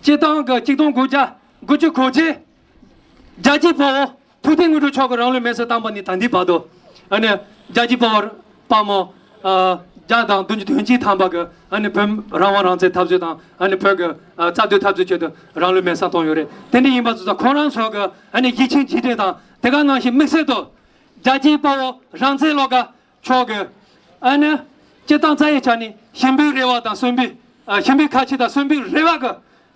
སྤྱིར་བཏང་གི་ཆིག་སྟོང་དགུ་བརྒྱ་དགུ་བཅུ་གོ་གཅིག་རྒྱལ་གཅེས་དཔའ་བོ་ཐུབ་བསྟན་དངོས་གྲུབ་མཆོག་གིས་རང་ལུས་མེར་སྲེག་བཏང་པ་ནས་ད་ལྟའི་བར་དུ། ཨ་ནི་རྒྱལ་གཅེས་དཔའ་བོ་དཔའ་མོ། ཨ། བརྒྱ་དང་བདུན་ཅུ་དོན་གཅིག་ཐམ་པ་གིས་ཨ་ནི་བོད་རང་དབང་རང་བཙན་འཐབ་རྩོད་དང་། ཨ་ནི་བོད་ཀྱི། ཨ། རྩ་དོན་འཐབ་རྩོད་ཆེད་དུ་རང་ལུས་མེར་སྲེག་བཏང་ཡོད་རེད། དེ་འདྲ་ཡིན་པ་སོང་ཙང་ཁོ་རང་ཚོ་གི་ཨ་ནི་ཡིད་ཆེས་བྱས་རྗེས་དང་དེ་ག་ནང་བཞིན་དམིགས་བསལ་དུ་རྒྱལ་གཅེས་དཔའ་བོ་རང་བཙན་སློབ་གྲྭ་མཆོག་གི། ཨ་ནི་སྤྱིར་བཏང་རྩ་བའི་ཆ་ནས་གཞོན་པའི་རེ་བ་དང་གསོན་པོའི། ཨ། གཞོན་པའི་ཁ་ཆེ་དང་གསོན་པོའི་རེ་བ་གི་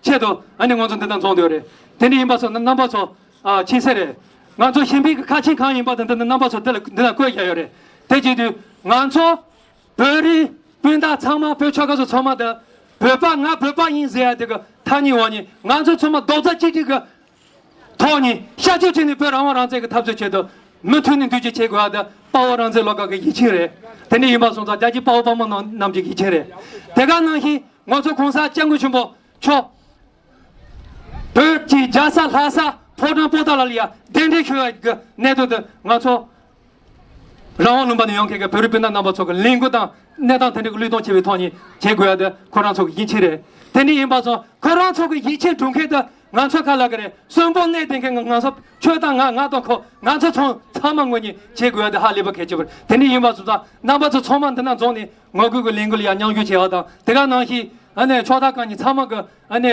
ཆེད་དུ་ཨ་ནི་ང་ཚོ་འདི་ན་འཛོམས་ཡོད་རེད། དེ་འདྲ་ཡིན་པ་སོང་ན་རྣམ་པ་ཚོ། ཨ། མཁྱེན་གསལ་རེད། ང་ཚོ་གཞོན་པའི་གི་ཁ་ཆེ་གང་ཡིན་པ་དེ་འདི་ན་རྣམ་པ་ཚོ་འདི་ལ་འདི་ན་བཀོད་བཞག་ཡོད་རེད། དེ་བྱེད་དུས་ང་ཚོ་བོད་རིགས་སྤུན་ཟླ་ཚང་མ། བོད་ཆོལ་ཁ་གསུམ་ཚང་མ་དང་། བོད་པ་ང་བོད་པ་ཡིན་ཟེར་ཡ་དེ་གི་ཐ་སྙད་འོག་ནས་ང་ཚོ་ཚང་མ་རྡོག་རྩ་གཅིག་སྒྲིལ་གི་ཐོག་ནས་ཤར་ཕྱོགས་ཅིག་ནས་བོད་རང་དབང་རང་བཙན་གྱི་འཐབ་རྩོད་ཆེད་དུ་མུ་མཐུད་ནས་མདུན་སྐྱོད་བྱེད་དགོས་པ་དེ་དཔའ་བོ་རང་བཙན་སློབ་གྲྭ་གི་ཡིད་ཆེས་རེད། དེ་འདྲ་ཡིན་པ་སོང་ཙང་རྒྱལ་གཅེས་དཔའ་བོ་དཔའ་མོ་རྣམས་ཀྱི་ཡིད་ཆེས་རེད། དེ་ག་ནང་བཞིན་ང་ཚོ་གོང་ས་སྐྱབས་མགོན་ཆེན་པོ་མཆོག་བོད་ཀྱི་རྒྱལ་ས་ལྷ་ས་ཕོ་བྲང་པོ་ཏཱ་ལ་ལ་ཡ་གདན་འདྲེན་ཞུ་བའི་གི་གནད་དོན་དེ་ང་ཚོ་རང་དབང་ལུང་པ་ནས་ཡོང་མཁན་གྱི་བོད་རིགས་སྤུན་ཟླ་རྣམ་པ་ཚོ་གི་ལས་འགུལ་དང་གནས་སྟངས་དེ་འདྲ་གི་བློས་གཏོང་བྱེད་པའི་ཐོག་ནས་བྱེད་དགོས་ཡ་དེ་ཁོ་རང་ཚོ་གི་ཡིད་ཆེས་རེད། དེ་འདྲ་ཡིན་པ་སོང་ཁོ་རང་ཚོ་གི་ཡིད་ཆེས་སྒྲུབ་མཁན་དེ་ང་ཚོ་ག་ལ་གི་རེད། གསོན་པོ་གནས་བསྡད་མཁན་གྱི་ང་ཚོ་ཁྱོད་དང་ང་། ང་དང་ཁོ། ང་ཚོ་ཚང་ཚང་མ་ངོས་ནས་བྱེད་དགོས་ཡ་དེ་ཧ་ལས་པ་གལ་ཆེན་པོ་རེད། དེ་འདྲ་ཡིན་པ་སོང་ཙང་རྣམ་པ་ཚོ་ཚང་མ་འདི་ན་འཛོམས་ནས་ངོ་རྒོལ་གྱི་ལས་འགུལ་ལ་ཡ་མཉམ་ཞུགས་བྱེད་པ་དང་། དེ་ག་ནང་བཞིན་ཨ་ནི་ཕྱོགས་མཐའ་ཁག་ནས་ཚང་མ་གི་ཨ་ནི་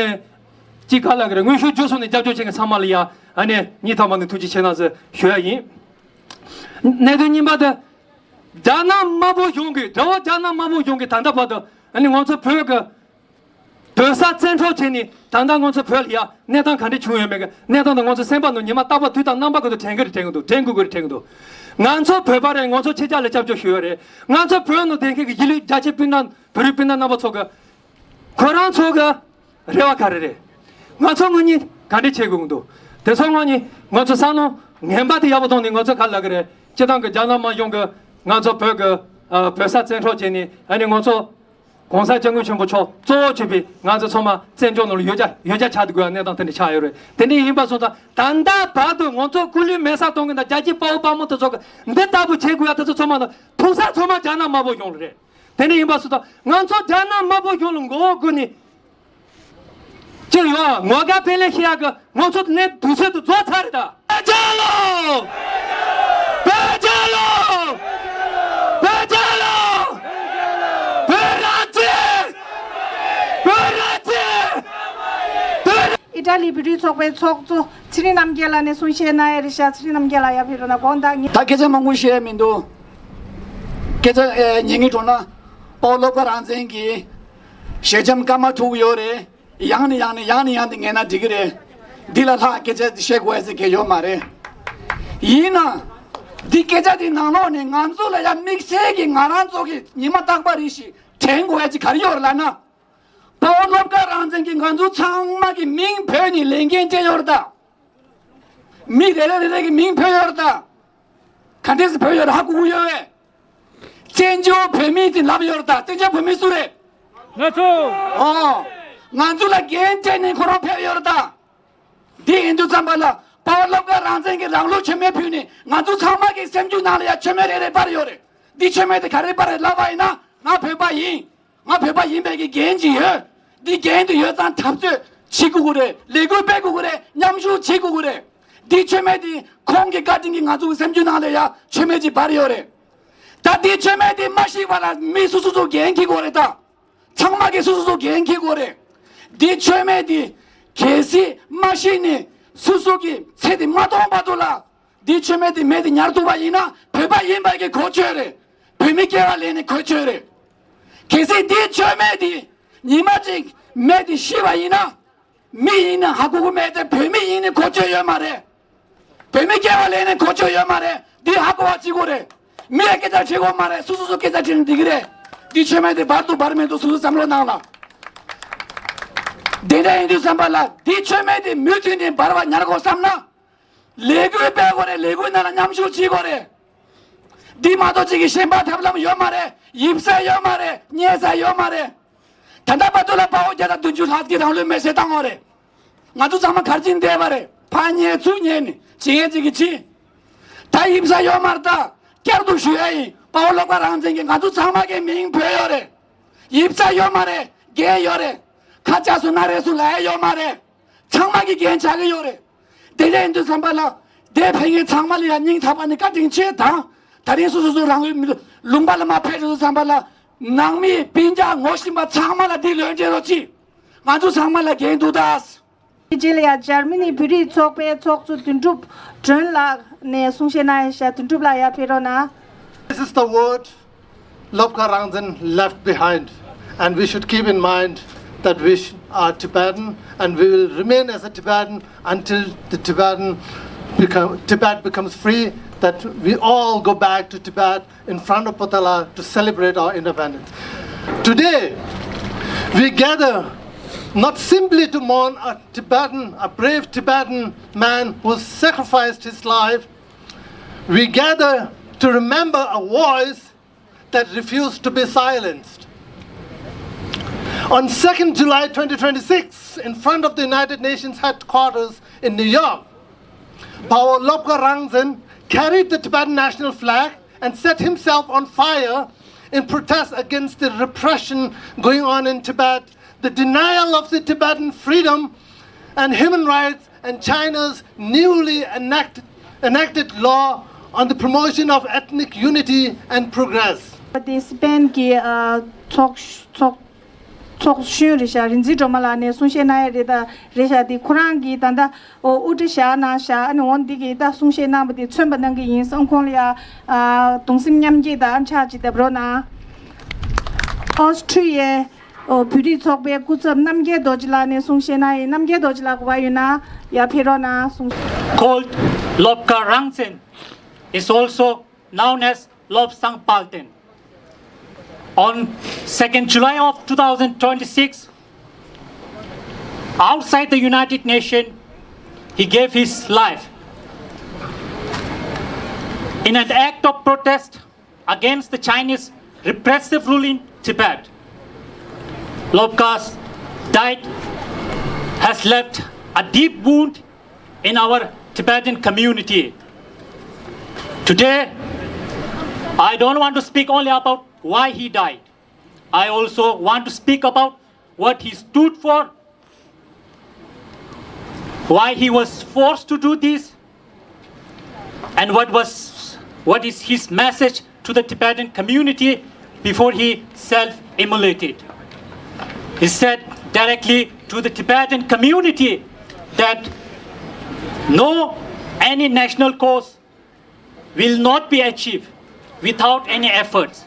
ཅིག་ག་ལ་གི་རེད། དངོས་ཤུགས་བརྒྱུད་གསུམ་ནས་རྒྱབ་སྐྱོར་བྱེད་མཁན་ཚང་མ་ལ་ཡ་ཨ་ནི་སྙིང་ཐག་པ་ནས་ཐུགས་རྗེ་ཆེ་གནང་ཟེར་ཞུ་ཡ་ཡིན། གནད་དོན་གཉིས་པ་དེ། རྒྱ་ནག་དམར་པོ་གཞུང་གིས། དགྲ་བོ་རྒྱ་ནག་དམར་པོ་གཞུང་གིས་ད་ལྟ་བར་དུ་ཨ་ནི་ང་ཚོ་བོད་ཀྱི་བོད་ས་བཙན་འཕྲོག་བྱས་ནས་ད་ལྟ་ང་ཚོ་བོད་ལ་ཡ་གནས་སྟངས་ག་འདྲ་བྱུང་ཡོད་མེད་ཀྱི་གནས་སྟངས་དེ་ང་ཚོ་སེམས་པ་ནང་ཉི་མ་རྟག་པར་དུས་དང་རྣམ་པ་ཀུན་ཏུ་དྲན་གྱི་རེད། དྲན་གྱི་འདུག་དྲན་དགོས་ཀྱི་རེད། དྲན་གྱི་འདུག་ང་ཚོ་བོད་པ་རེད། ང་ཚོ་ཕྱི་རྒྱལ་ལ་སྐྱབས་བཅོལ་ཞུས་ཡོད་རེད། ང་ཚོ་བོད་ནང་བསྡད་མཁན་གྱི་གཞིས་ལུས་རྒྱ་ཆེ་སྤུན་ཟླ། བོད་རིགས་སྤུན་ཟླ་རྣམ་པ་ཚོ་གི་ཁོ་རང་ཚོ་གི་རེ་བ་ག་རེ་རེད། ང་ཚོ་ངོས་ནས་ག་འདྲ་བྱེད་དགོས་ཀྱི་འདུག་དེ་ཚོ་ངོས་ནས་ང་ཚོ་བསམ་བློ་ངན་པ་དེ་ཡག་པོ་བཏང་ནས་ང་ཚོ་ག་ལ་གི་རེད། སྤྱིར་བཏང་གི་རྒྱ་ནག་དམར་གཞུང་གི་ང་ཚོ་བོད་གི། ཨ། བོད་ས་བཙན་འཕྲོག་བྱས་ནས་ཨ་ནི་ང་ཚོ་གོང་ས་སྐྱབས་མགོན་ཆེན་པོ་མཆོག་གཙོ་བོ་བྱས་པའི་ང་ཚོ་ཚང་མ་བཙན་བྱོལ་ནང་ལ་ཡོད་རྒྱུ་ཡོད་རྒྱུ་ཆགས་བསྡད་དགོས་པའི་གནས་སྟངས་དེ་འདྲ་ཆགས་ཡོད་རེད། དེ་འདྲ་ཡིན་པ་སོང་ཙང་ད་ལྟ་བར་དུ་ང་ཚོ་སྐུ་ལུས་མེ་སྲེག་གཏོང་མཁན་དང་རྒྱལ་གཅེས་དཔའ་བོ་དཔའ་མོ་དེ་ཚོ་གི་འདི་ལྟ་བུ་བྱེད་དགོས་ཡ་དེ་ཚོ་ཚང་མ་ལ་ཐུག་ས་ཚང་མ་རྒྱ་ནག་དམར་པོ་གཞུང་ལ་རེད། དེ་འདྲ་ཡིན་པ་སོང་ཙང་ང་ཚོ་རྒྱ་ནག་དམར་པོ་གཞུང་ལ་མགོ་བོ་སྒུར་ནས་ཅི་ཡོད་ངོ་དགའ་དཔེ་ལེགས་ཤེས་ཡག་གི་ང་ཚོ་གནས་དུས་ཚོད་དུ་རྫོགས་ཚར་རེད་ད། བོད་རྒྱལ་ལོ། བོད་རྒྱལ་ལོ། བོད་རྒྱལ་ལོ། བོད་རང་བཙན། བོད་རང་བཙན། བོད། ཨི་ཊ་ལི་བོད་རིགས་ཚོགས་པའི་ཚོགས་གཙོ་ཚེ་རིང་རྣམ་རྒྱལ་ལགས་ནས་གསུང་བཤད་གནང་ཡ་རེད་ཤག་ཚེ་རིང་རྣམ་རྒྱལ་ལགས་ཡར་ཕེབས་རོགས་གནང་། དགོངས་དག་ངེས། ད་སྐད་ཆ་མང་པོ་བཤད་ཡ་མི་འདུག་སྐད་ཆ་ཨེ་ཉན་གྱི་འགྲོ་ན། དཔའ་བོ་བློ་དགའ་རང་བཙན་གྱི་ཞལ་འཆམ་སྐར་མ་དྲུག་ཡོད་རེད། ཡང་ནས་ཡང་ནས་ཡང་ནས་ཡང་དུ་ཉན་ན་འགྲིག་གི་རེད། འདི་ལས་ལྷག་སྐད་ཆ་འདི་བཤད་དགོས་ཟེར་མཁན་ཡོད་མ་རེད། ཡིན་ན། འདི་སྐད་ཆ་འདི་ནང་ལོགས་ནས་ང་ཚོ་ལ་ཡ་དམིགས་བསལ་གྱི་ང་རང་ཚོ་གི་ཉི་མ་རྟག་པ་རེ་བཞིན་དྲན་དགོས་ཡ་ཅིག་ག་རེ་ཡོད་རེད་ལབ་ན། དཔའ་བོ་བློ་དགའ་རང་བཙན་གྱིས་ང་ཚོ་ཚང་མ་གི་མིང་བོས་ནས་ལས་འགན་སྤྲད་ཡོད་རེད་ད། མི་རེ་རེ་རེ་རེ་གི་མིང་བོས་ཡོད་རེད་ད། ག་འདྲས་སེ་བོས་ཡོད་རེད་ཧ་གོ་གི་ཡོད་པས། བཙན་བྱོལ་བོད་མི་དེ་ལབ་ཡོད་རེད་ད། བཙན་བྱོལ་བོད་མི་སུ་རེད། ང་ཚོ། ཨོ། ང་ཚོ་ལ་འགན་སྤྲད་ནས་ཁོ་རང་ཕེབས་ཡོད་རེད་ད། འདི་ཡིན་དུས་ཙམ་པ་ལ་དཔའ་བོ་བློ་དགའ་རང་བཙན་གྱིས་རང་ལུས་མཆོད་མེ་ཕུལ་ནས་ང་ཚོ་ཚང་མ་གི་སེམས་རྒྱུད་ནང་ལ་ཡ་མཆོད་མེ་རེ་རེ་སྦར་ཡོད་རེད། འདི་མཆོད་མེ་དེ་ག་རེ་སྦར་རེད་ལབ་པ་ཡིན་ན། ང་བོད་པ་ཡིན། ང་བོད་པ་ཡིན་པའི་གི་འགན་ཅིག་ཡོད། འདི་འགན་དེ་ཡོད་ཙང་འཐབ་རྩོད་བྱེད་དགོས་ཀྱི་རེད། ལས་འགུལ་སྤེལ་དགོས་ཀྱི་རེད། མཉམ་ཞུགས་བྱེད་དགོས་ཀྱི་རེད། འདི་མཆོད་མེ་འདི་ཁོང་གི་བཀའ་དྲིན་གྱིས་ང་ཚོ་གི་སེམས་རྒྱུད་ནང་ལ་ཡ་མཆོད་མེ་ཅིག་འབར་ཡོད་རེད། ད་འདི་མཆོད་མེ་འདི་མ་ཤི་བ་ལ་མི་སོ་སོ་སོ་འགན་འཁྱེར་དགོས་རེད་ད། ཚང་མ་གིས་སོ་སོ་སོ་འགན་འཁྱེར་དགོས་རེད། འདི་མཆོད་མེ་འདི་གལ་སྲིད་མ་ཤི་ནས་སོ་སོ་གི་ཚེ་འདི་མ་སྟོང་བར་དུ་ལ། འདི་མཆོད་མེ་འདི་མེ་འདི་ཉར་ཐུབ་པ་ཡིན་ན་བོད་པ་ཡིན་པ་གི་གོ་ཆོད་རེད། བོད་མི་སྐྱེ་བ་ལེན་ནས་གོ་ཆོད་རེད། གལ་སྲིད་འདི་མཆོད་མེ་འདི་ཉི་མ་གཅིག་མེ་འདི་ཤི་བ་ཡིན་ན། མི་ཡིན་ན་ཧ་གོ་གི་མེད་དེ་བོད་མི་ཡིན་ནི་གོ་ཆོད་ཡོད་མ་རེད། བོད་མི་སྐྱེ་བ་ལེན་ནི་གོ་ཆོད་ཡོད་མ་རེད། འདི་ཧ་གོ་བ་གཅིག་པོ་རེད། མི་ཡ་སྐད་ཆ་དྲི་དགོས་མ་རེད། སོ་སོ་སོ་སྐད་ཆ་དྲི་ནི་འགྲིག་གི་རེད། འདི་མཆོད་མེ་འདི་འབར་འདུག་འབར་མི་འདུག་སོ་སོ་བསམ་བློ་གནང་ལ། དེ་འདྲ་ཡིན་དུས་ཙམ་པ་ལ་འདི་མཆོད་མེ་འདི་མུ་མཐུད་ནས་འབར་བ་ཉར་དགོས་བསམ་ན། ལས་འགུལ་སྤེལ་དགོས་རེད། ལས་འགུལ་ནང་ལ་མཉམ་ཞུགས་བྱེད་དགོས་རེད། འདི་མ་གཏོགས་ཅིག་གི་ཞེན་པ་ཐབས་ལམ་ཡོད་མ་རེད། ཡིབ་ས་ཡོད་མ་རེད། རྙེད་ས་ཡོད་མ་རེད། ད་ལྟ་བར་དུ་ལ་དཔའ་བོ་བརྒྱ་དང་བདུན་ཅུ་ལྷག་གིས་རང་ལུས་མེར་སྲེག་བཏང་བ་རེད། ང་ཚོ་ཚང་མ་གར་ཕྱིན་བསྡད་པ་རེད། ཕར་ཉལ་ཚུར་ཉལ་ནས་ཇེ་ངན་ཅིག་གི་ཕྱིན། ད་ཡིབ་ས་ཡོད་མ་རེད། ད་བསྐྱར་དུ་ཞུ་ཡ་ཡིན། དཔའ་བོ་བློ་དགའ་རང་བཙན་གྱིས་ང་ཚོ་ཚང་མ་གི་མིང་བོས་ཡོད་རེད། ཡིབ་ས་ཡོད་མ་རེད། འགན་ཡོད་རེད། ཁ་ཆག་སོང་ན་རེ་སོང་ལ་ཡ་ཡོད་མ་རེད། ཚང་མ་གི་འགན་ཆགས་ཀྱི་ཡོད་རེད། དེ་འདྲ་ཡིན་དུས་ཙམ་པ་ལ་དེ་ཕན་ངེད་ཚང་མ་ལ་ཡང་སྙིང་ཐག་པ་ནས་བཀའ་དྲིན་ཆེ་དང་། ད་རིང་སོ་སོ་སོ་རང་ལུས་ལུང་པ་ལ་མ་ཕེབས་དུས་ཙམ་པ་ལ་ནང་མི་སྤུན་ཀྱག་ངོ་ཤེས་པ་ཚང་མ་ལ་འདི་ལོན་འཇལ་རོགས་གྱིས། ང་ཚོ་ཚང་མ་ལ་འགན་འདུག་ད། དེ་རྗེས་ལ་ཡང་འཇར་མ་ནི་བོད་རིགས་ཚོགས་པའི་ཚོགས་གཙོ་དོན་གྲུབ་སྒྲོན་ལགས་ནས་གསུང་བཤད་གནང་ཡ་ཤག་དོན་གྲུབ་ལགས་ཡར་ཕེབས་རོགས་གནང་། This is the word Lobka Rangzen left behind, and we should keep in mind that we sh- are Tibetan and we will remain as a Tibetan until the Tibetan become, Tibet becomes free, that we all go back to Tibet in front of Potala to celebrate our independence. Today, we gather not simply to mourn a Tibetan, a brave Tibetan man who sacrificed his life, we gather to remember a voice that refused to be silenced. On second July twenty twenty-six, in front of the United Nations headquarters in New York, Pawo Lobka Rangzen carried the Tibetan national flag and set himself on fire in protest against the repression going on in Tibet, the denial of the Tibetan freedom and human rights, and China's newly enact- enacted law on the promotion of ethnic unity and progress. དེ་སི་པེན་གྱི་ཨ་ཚོགས་ཚོགས་ཚོགས་གཞོན་རེད་ཤག་རིག་འཛིན་སྒྲོལ་མ་ལགས་ནས་གསུང་བཤད་གནང་ཡ་རེད་ད། རེད་ཤག་དེ་ཁོ་རང་གིས་ད་ལྟ་ཨོ་དབུ་ཁྲིད་བཞག་གནང་ཤག་ཨ་ནི་འོ་འདི་གིས་ད་གསུང་བཤད་གནང་བ་དེ་མཚོན་པ་གནང་གི་ཡིན་སོང་། ཁོང་ལ་ཡ་ཨ་གདུང་སེམས་མཉམ་སྐྱེད་དང་ཕྱག་ཅིག་བརྡབ་རོགས་གནང་། ཨོ་སི་ཁྲུ་ཡའི་ཨོ་བོད་རིགས་ཚོགས་པའི་སྐུ་ཚབ་རྣམ་རྒྱལ་རྡོ་རྗེ་ལགས་ནས་གསུང་བཤད་གནང་ཡིན། རྣམ་རྒྱལ་རྡོ་རྗེ་ལགས་གོ་བ་ཡོད་ན་ཡར་ཕེབས་རོགས་གནང་། གསུང་། Called Lobka Rangzen, is also known as Lobsang Palten. On second July of two thousand twenty-six, outside the United Nations, he gave his life in an act of protest against the Chinese repressive rule in Tibet. Lobka's death has left a deep wound in our Tibetan community. Today, I don't want to speak only about why he died. I also want to speak about what he stood for, why he was forced to do this, and what was, what is his message to the Tibetan community before he self-immolated. He said directly to the Tibetan community that no any national cause will not be achieved without any efforts,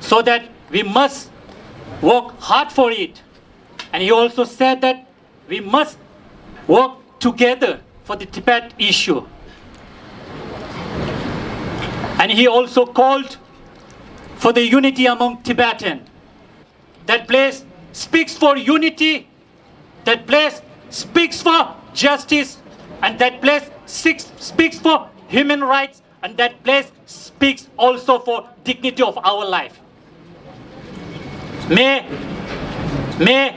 so that we must work hard for it. And he also said that we must work together for the Tibet issue. And he also called for the unity among Tibetan. That place speaks for unity, that place speaks for justice, and that place seeks, speaks for human rights, and that place speaks also for dignity of our life. May, may,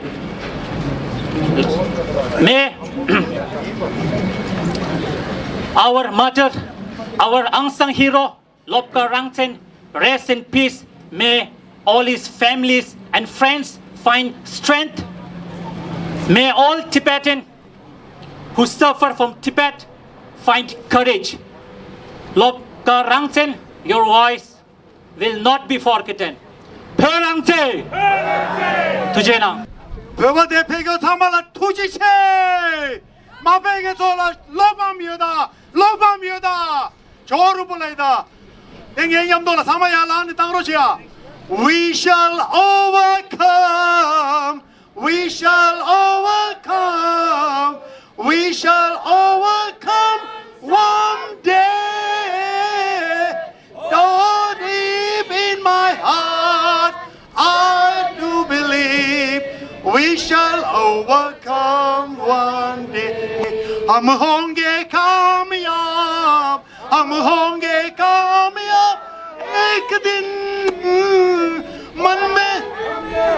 may our martyr, our unsung hero, Lobka Rangchen, rest in peace. May all his families and friends find strength. May all Tibetan who suffer from Tibet Find courage. ལོ་ཀ་རང་བཙན། Your voice will not be forgotten. བོད་རང་བཙན། ཐུགས་རྗེ་གནང་། བོད་པ་དེ་ཕེབས་མཁན་ཚང་མ་ལ་ཐུགས་རྗེ་ཆེ། མ་ཕེབས་མཁན་ཚོ་ལ་བློ་ཕམ་ཡོད་ད། བློ་ཕམ་ཡོད་ད། ཇོ་བོ་རིན་པོ་ལ་ཡོད་ད། དེ་ངའི་མཉམ་དུ་ལ་ཚང་མ་ཡར་ལངས་ནས་བཏང་རོགས་བྱེད་ཨ། We shall overcome. We shall overcome. We shall overcome one day. Though deep in my heart, I do believe we shall overcome one day. हम होंगे कामयाब, हम होंगे कामयाब एक दिन। मन में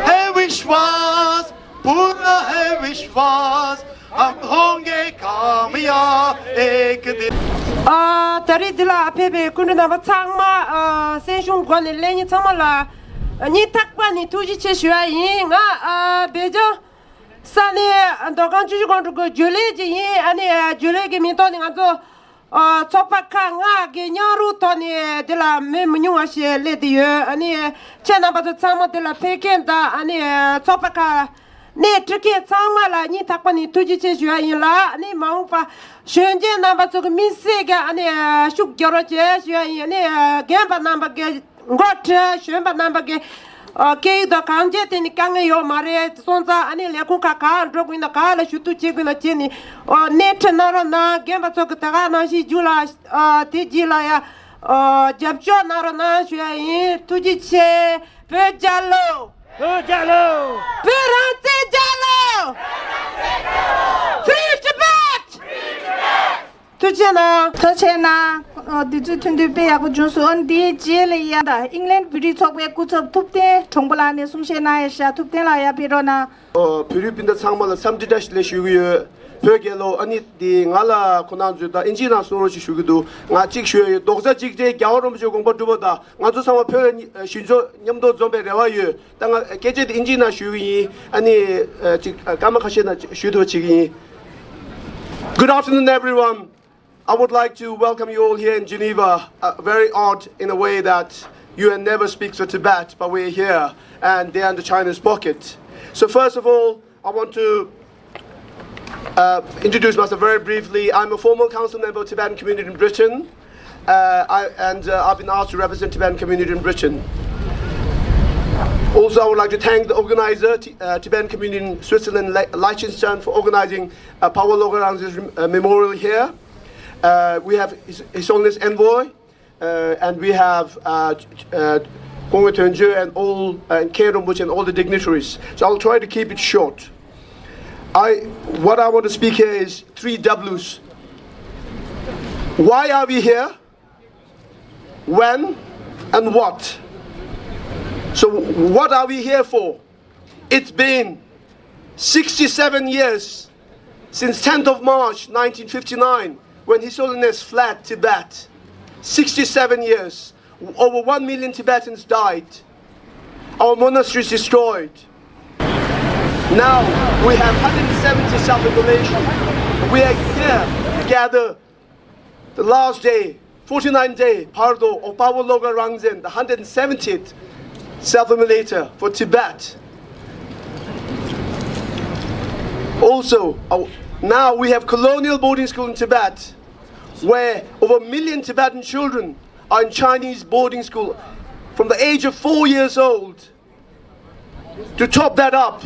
है विश्वास, पूरा है विश्वास, हम होंगे कामयाब एक दिन. ཨ། ད་རེས་འདི་ལ་ཕེབས་པའི་སྐུ་མགྲོན་རྣམ་པ་ཚང་མ། ཨ། སེམས་ཤུགས་སྒོ་ནས་སླེབས་མཁན་ཚང་མ་ལ་སྙིང་ཐག་པ་ནས་ཐུགས་རྗེ་ཆེ་ཞུ་ཡ་ཡིན། ང་། ཨ། སྦེལ་ཇམ་ས་གནས་མདོ་ཁམས་ཆུ་བཞི་སྒང་དྲུག་གི་ཇོ་ལེ་ཅིག་ཡིན། ཨ་ནི་ཇོ་ལེ་གི་མིང་ཐོག་ནས་ང་ཚོ། ཨ། ཚོགས་པ་ཁག་ལྔ་གི་མཉམ་རུབ་ཐོག་ནས་འདི་ལ་མི་མི་ཉུང་བ་ཞིག་སླེབས་བསྡད་ཡོད། ཨ་ནི་ཁྱེད་རྣམ་པ་ཚོ་ཚང་མ་འདི་ལ་ཕེབས་མཁན་དང་། ཨ་ནི་ཚོགས་པ་ཁག་སྣེ་ཁྲིད་མཁན་ཚང་མ་ལ་སྙིང་ཐག་པ་ནས་ཐུགས་རྗེ་ཆེ་ཞུ་ཡ་ཡིན་ལ། ཨ་ནི་མ་འོངས་པ་གཞོན་སྐྱེས་རྣམ་པ་ཚོ་གི་དམིགས་བསལ་གྱི་ཨ་ནི་ཤུགས་རྒྱག་རོགས་བྱེད་ཞུ་ཡ་ཡིན། ཨ་ནི་རྒན་པ་རྣམ་པ་གི་འགོ་ཁྲིད་གཞོན་པ་རྣམ་པ་གི་ཨ། སྐད་ཡིག་དང་གང་ཅི་དེ་ནི་དཀའ་ངལ་ཡོད་མ་རེད་སོང་ཙང་། ཨ་ནི་ལས་ཁུངས་ཁག་ག་འགྲོ་དགོས་ན་ག་ལ་ཞུ་གཏུག་བྱེད་དགོས་ན་བྱས་ནས། ཨ། སྣེ་ཁྲིད་གནང་རོགས་གནང་། རྒན་པ་ཚོ་གི་ད་ག་ནང་བཞིན་རྒྱུད་ལ། ཨ། དེ་རྗེས་ལ་ཡ། ཨ། རྒྱབ་སྐྱོར་གནང་རོགས་གནང་ཞུ་ཡ་ཡིན། ཐུགས་རྗེ་ཆེ། བོད་རྒྱལ་ལོ། བོད་རྒྱལ་ལོ། བོད་རང་བཙན་རྒྱལ་ལོ། Free Tibet! ཐུགས་རྗེ་གནང་། ཐུགས་རྗེ་གནང་། ཨ། དུས་ཚོད་ཐུང་ཐུང་དཔེ་ཡག་པོ་བྱུང་སོང་། འདིའི་རྗེས་ལ་ཡ་ད་ཨིང་ལན་བོད་རིགས་ཚོགས་པའི་སྐུ་ཚབ་ཐུབ་བསྟན་གྲོང་པ་ལགས་ནས་གསུང་བཤད་གནང་ཡ་ཤག་ཐུབ་བསྟན་ལགས་ཡར་ཕེབས་རོགས་གནང་། ཨོ། བོད་རིགས་སྤུན་ཟླ་ཚང་མ་ལ་འཚམས་འདྲི་བཀྲ་ཤིས་བདེ་ལེགས་ཞུ་གི་ཡོད། བོད་རྒྱལ་ལོ། ཨ་ནི་དེ་ང་ལ་ཁོ་ན་ཚོས་ད་ཨིན་ཇི་ནང་གསུང་རོགས་ཞེས་ཞུ་གི་འདུག་ང་གཅིག་ཞུ་ཡ་ཡོད། རྡོག་རྩ་གཅིག་སྒྲིལ། རྒྱལ་བ་རིན་པོ་ཆེའི་དགོངས་པ་འགྲུབ་པ་དང་། ང་ཚོ་ཚང་མ་བོད་གཞོན་ཚོགས་མཉམ་དུ་འཛོམས་པའི་རེ་བ་ཡོད། ད་ང་སྐད་ཆ་དེ་ཨིན་ཇི་ནང་ཞུ་གི་ཡིན། ཨ་ནི་ཨ། ཅིག་ཨ། སྐར་མ་ཁ་ཤས་ནང་ཞུ་ཐུབ་པ་བྱེད་ཀྱི་ཡིན། Good afternoon, everyone. I would like to welcome you all here in Geneva. Uh, very odd in a way that you and never speak for Tibet, but we're here and they're under China's pocket. So first of all, I want to uh, introduce myself very briefly. I'm a former council member of Tibetan community in Britain, uh, I, and uh, I've been asked to represent Tibetan community in Britain. Also, I would like to thank the organizer, T- uh, Tibetan community in Switzerland, Le- Liechtenstein, for organizing uh, Pawo Logorangze's uh, memorial here. Uh, we have His, His Holiness Envoy, uh, and we have uh, uh, Kongwe Tönjö and all, uh, and Khen Rinpoche and all the dignitaries. So I'll try to keep it short. I, what I want to speak here is three W's. Why are we here? When and what? So, what are we here for? It's been sixty-seven years since tenth of March nineteen fifty-nine, when His Holiness fled Tibet. Sixty-seven years. Over one million Tibetans died. Our monasteries destroyed. Now we have one hundred seventy self-immolation. We are here to gather the last day, forty-ninth day, Pardo, of Pawo Logorangzen, the hundred seventieth self-immolator for Tibet. Also, uh, now we have colonial boarding school in Tibet, where over a million Tibetan children are in Chinese boarding school from the age of four years old. To top that up,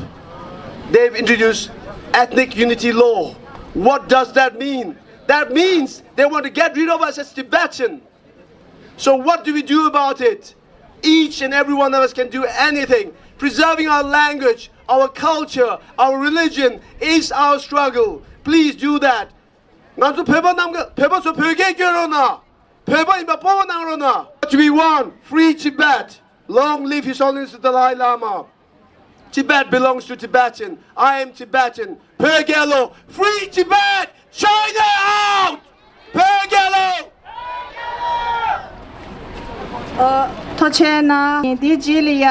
they've introduced ethnic unity law. What does that mean? That means they want to get rid of us as Tibetan. So what do we do about it? Each and every one of us can do anything. Preserving our language, our culture, our religion is our struggle. Please do that. ང་ཚོ་བོད་པ་རྣམས་ཀྱི་བོད་པ་ཚོ་བོད་སྐད་སྐྱོན་རོགས་གནང་། བོད་པ་ཡིན་པ་སྤོབས་པ་གནང་རོགས་གནང་། What we want, free Tibet. Long live His Holiness the Dalai Lama. Tibet belongs to Tibetan. I am Tibetan. བོད་རྒྱལ་ལོ། Free Tibet. China out. བོད་རྒྱལ་ལོ། ཨ། ཐུགས་རྗེ་གནང་། དེའི་རྗེས་ལ་ཡ་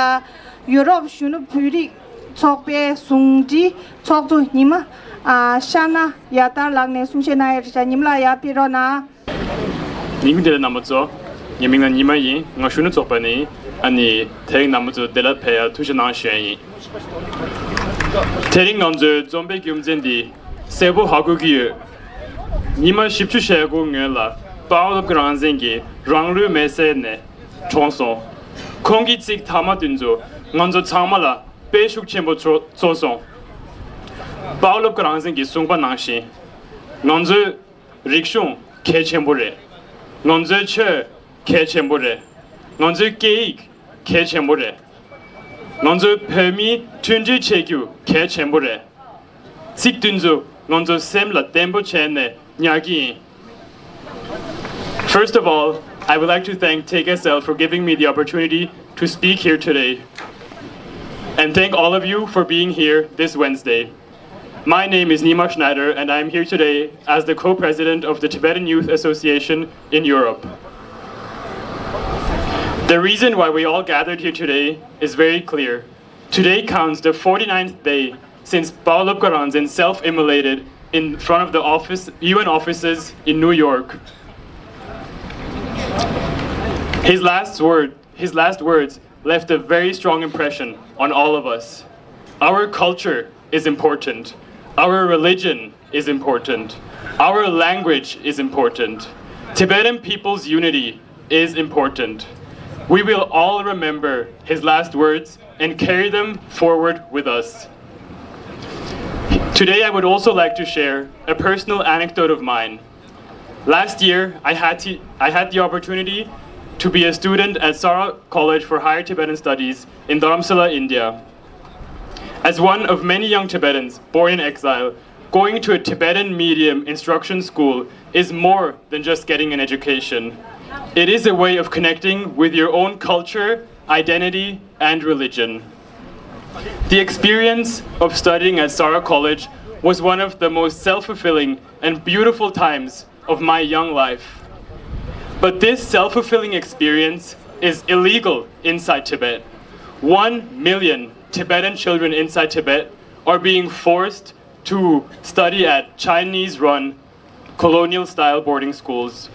ཡུ་རོབ་གཞོན་ནུ་བོད་རིགས་ ཚོགས་པའི་ཟུང་འབྲེལ་ཚོགས་གཙོ་ཉི་མ་ཨ་ཤ་ན་ཡ་དར་ལགས་ནས་གསུང་བཤད་གནང་ཡ་རེད་ཤག་ཉི་མ་ལགས་ཡར་ཕེབས་རོགས་གནང་། ཉིན་གུང་བདེ་ལེགས་རྣམ་པ་ཚོ། ངའི་མིང་ལ་ཉི་མ་ཡིན། ང་གཞོན་ནུ་ཚོགས་པ་ནས་ཨ་ནི་དེ་རིང་རྣམ་པ་ཚོ་བདེ་ལེགས་ཕེབས་ཡ་ཐུགས་རྗེ་གནང་ཞུ་ཡ་ཡིན། དེ་རིང་ང་ཚོའི་འཛོམས་པའི་རྒྱུ་མཚན་འདི་གསལ་པོ་ཧ་གོ་གི་ཡོད། ཉི་མ་བཞི་བཅུ་ཞེ་དགུ་སྔོན་ལ་པཱ་ལགས་རང་བཙན་གྱིས་རང་ལུས་མེར་བསྲེགས་ནས་གྲོངས་སོང་། ཁོང་གི་ཚིག་ཐ་མ་དེ་ཚོ་ང་ཚོ་ཚང་མ་ལ་དཔེ་ཤུགས་ཆེན་པོ་ཚོ་ཚོར་སོང་། པཱ་ལགས་རང་བཙན་གྱིས་གསུངས་པ་ནང་བཞིན། ང་ཚོའི་རིག་གཞུང་གལ་ཆེན་པོ་རེད། ང་ཚོའི་ཆོས་གལ་ཆེན་པོ་རེད། ང་ཚོའི་སྐད་ཡིག་གལ་ཆེན་པོ་རེད། ང་ཚོའི་བོད་མིའི་མཐུན་སྒྲིལ་བྱེད་རྒྱུ་གལ་ཆེན་པོ་རེད། ཚིག་དེ་ཚོ་ང་ཚོའི་སེམས་ལ་བརྟན་པོ་བྱས་ནས་ཉར་གྱི་ཡིན། First of all, I would like to thank Take S L for giving me the opportunity to speak here today. And thank all of you for being here this Wednesday. My name is Nima Schneider, and I am here today as the co-president of the Tibetan Youth Association in Europe. The reason why we all gathered here today is very clear. Today counts the forty-ninth day since Pao Lobkar Rangzen self-immolated in front of the office, U N offices in New York. His last word, his last words left a very strong impression on all of us. Our culture is important. Our religion is important. Our language is important. Tibetan people's unity is important. We will all remember his last words and carry them forward with us. Today, I would also like to share a personal anecdote of mine. Last year, I had, to, I had the opportunity to be a student at Sara College for Higher Tibetan Studies in Dharamsala, India. As one of many young Tibetans born in exile, going to a Tibetan medium instruction school is more than just getting an education. It is a way of connecting with your own culture, identity, and religion. The experience of studying at Sara College was one of the most self-fulfilling and beautiful times of my young life. But this self-fulfilling experience is illegal inside Tibet. One million Tibetan children inside Tibet are being forced to study at Chinese-run colonial-style boarding schools,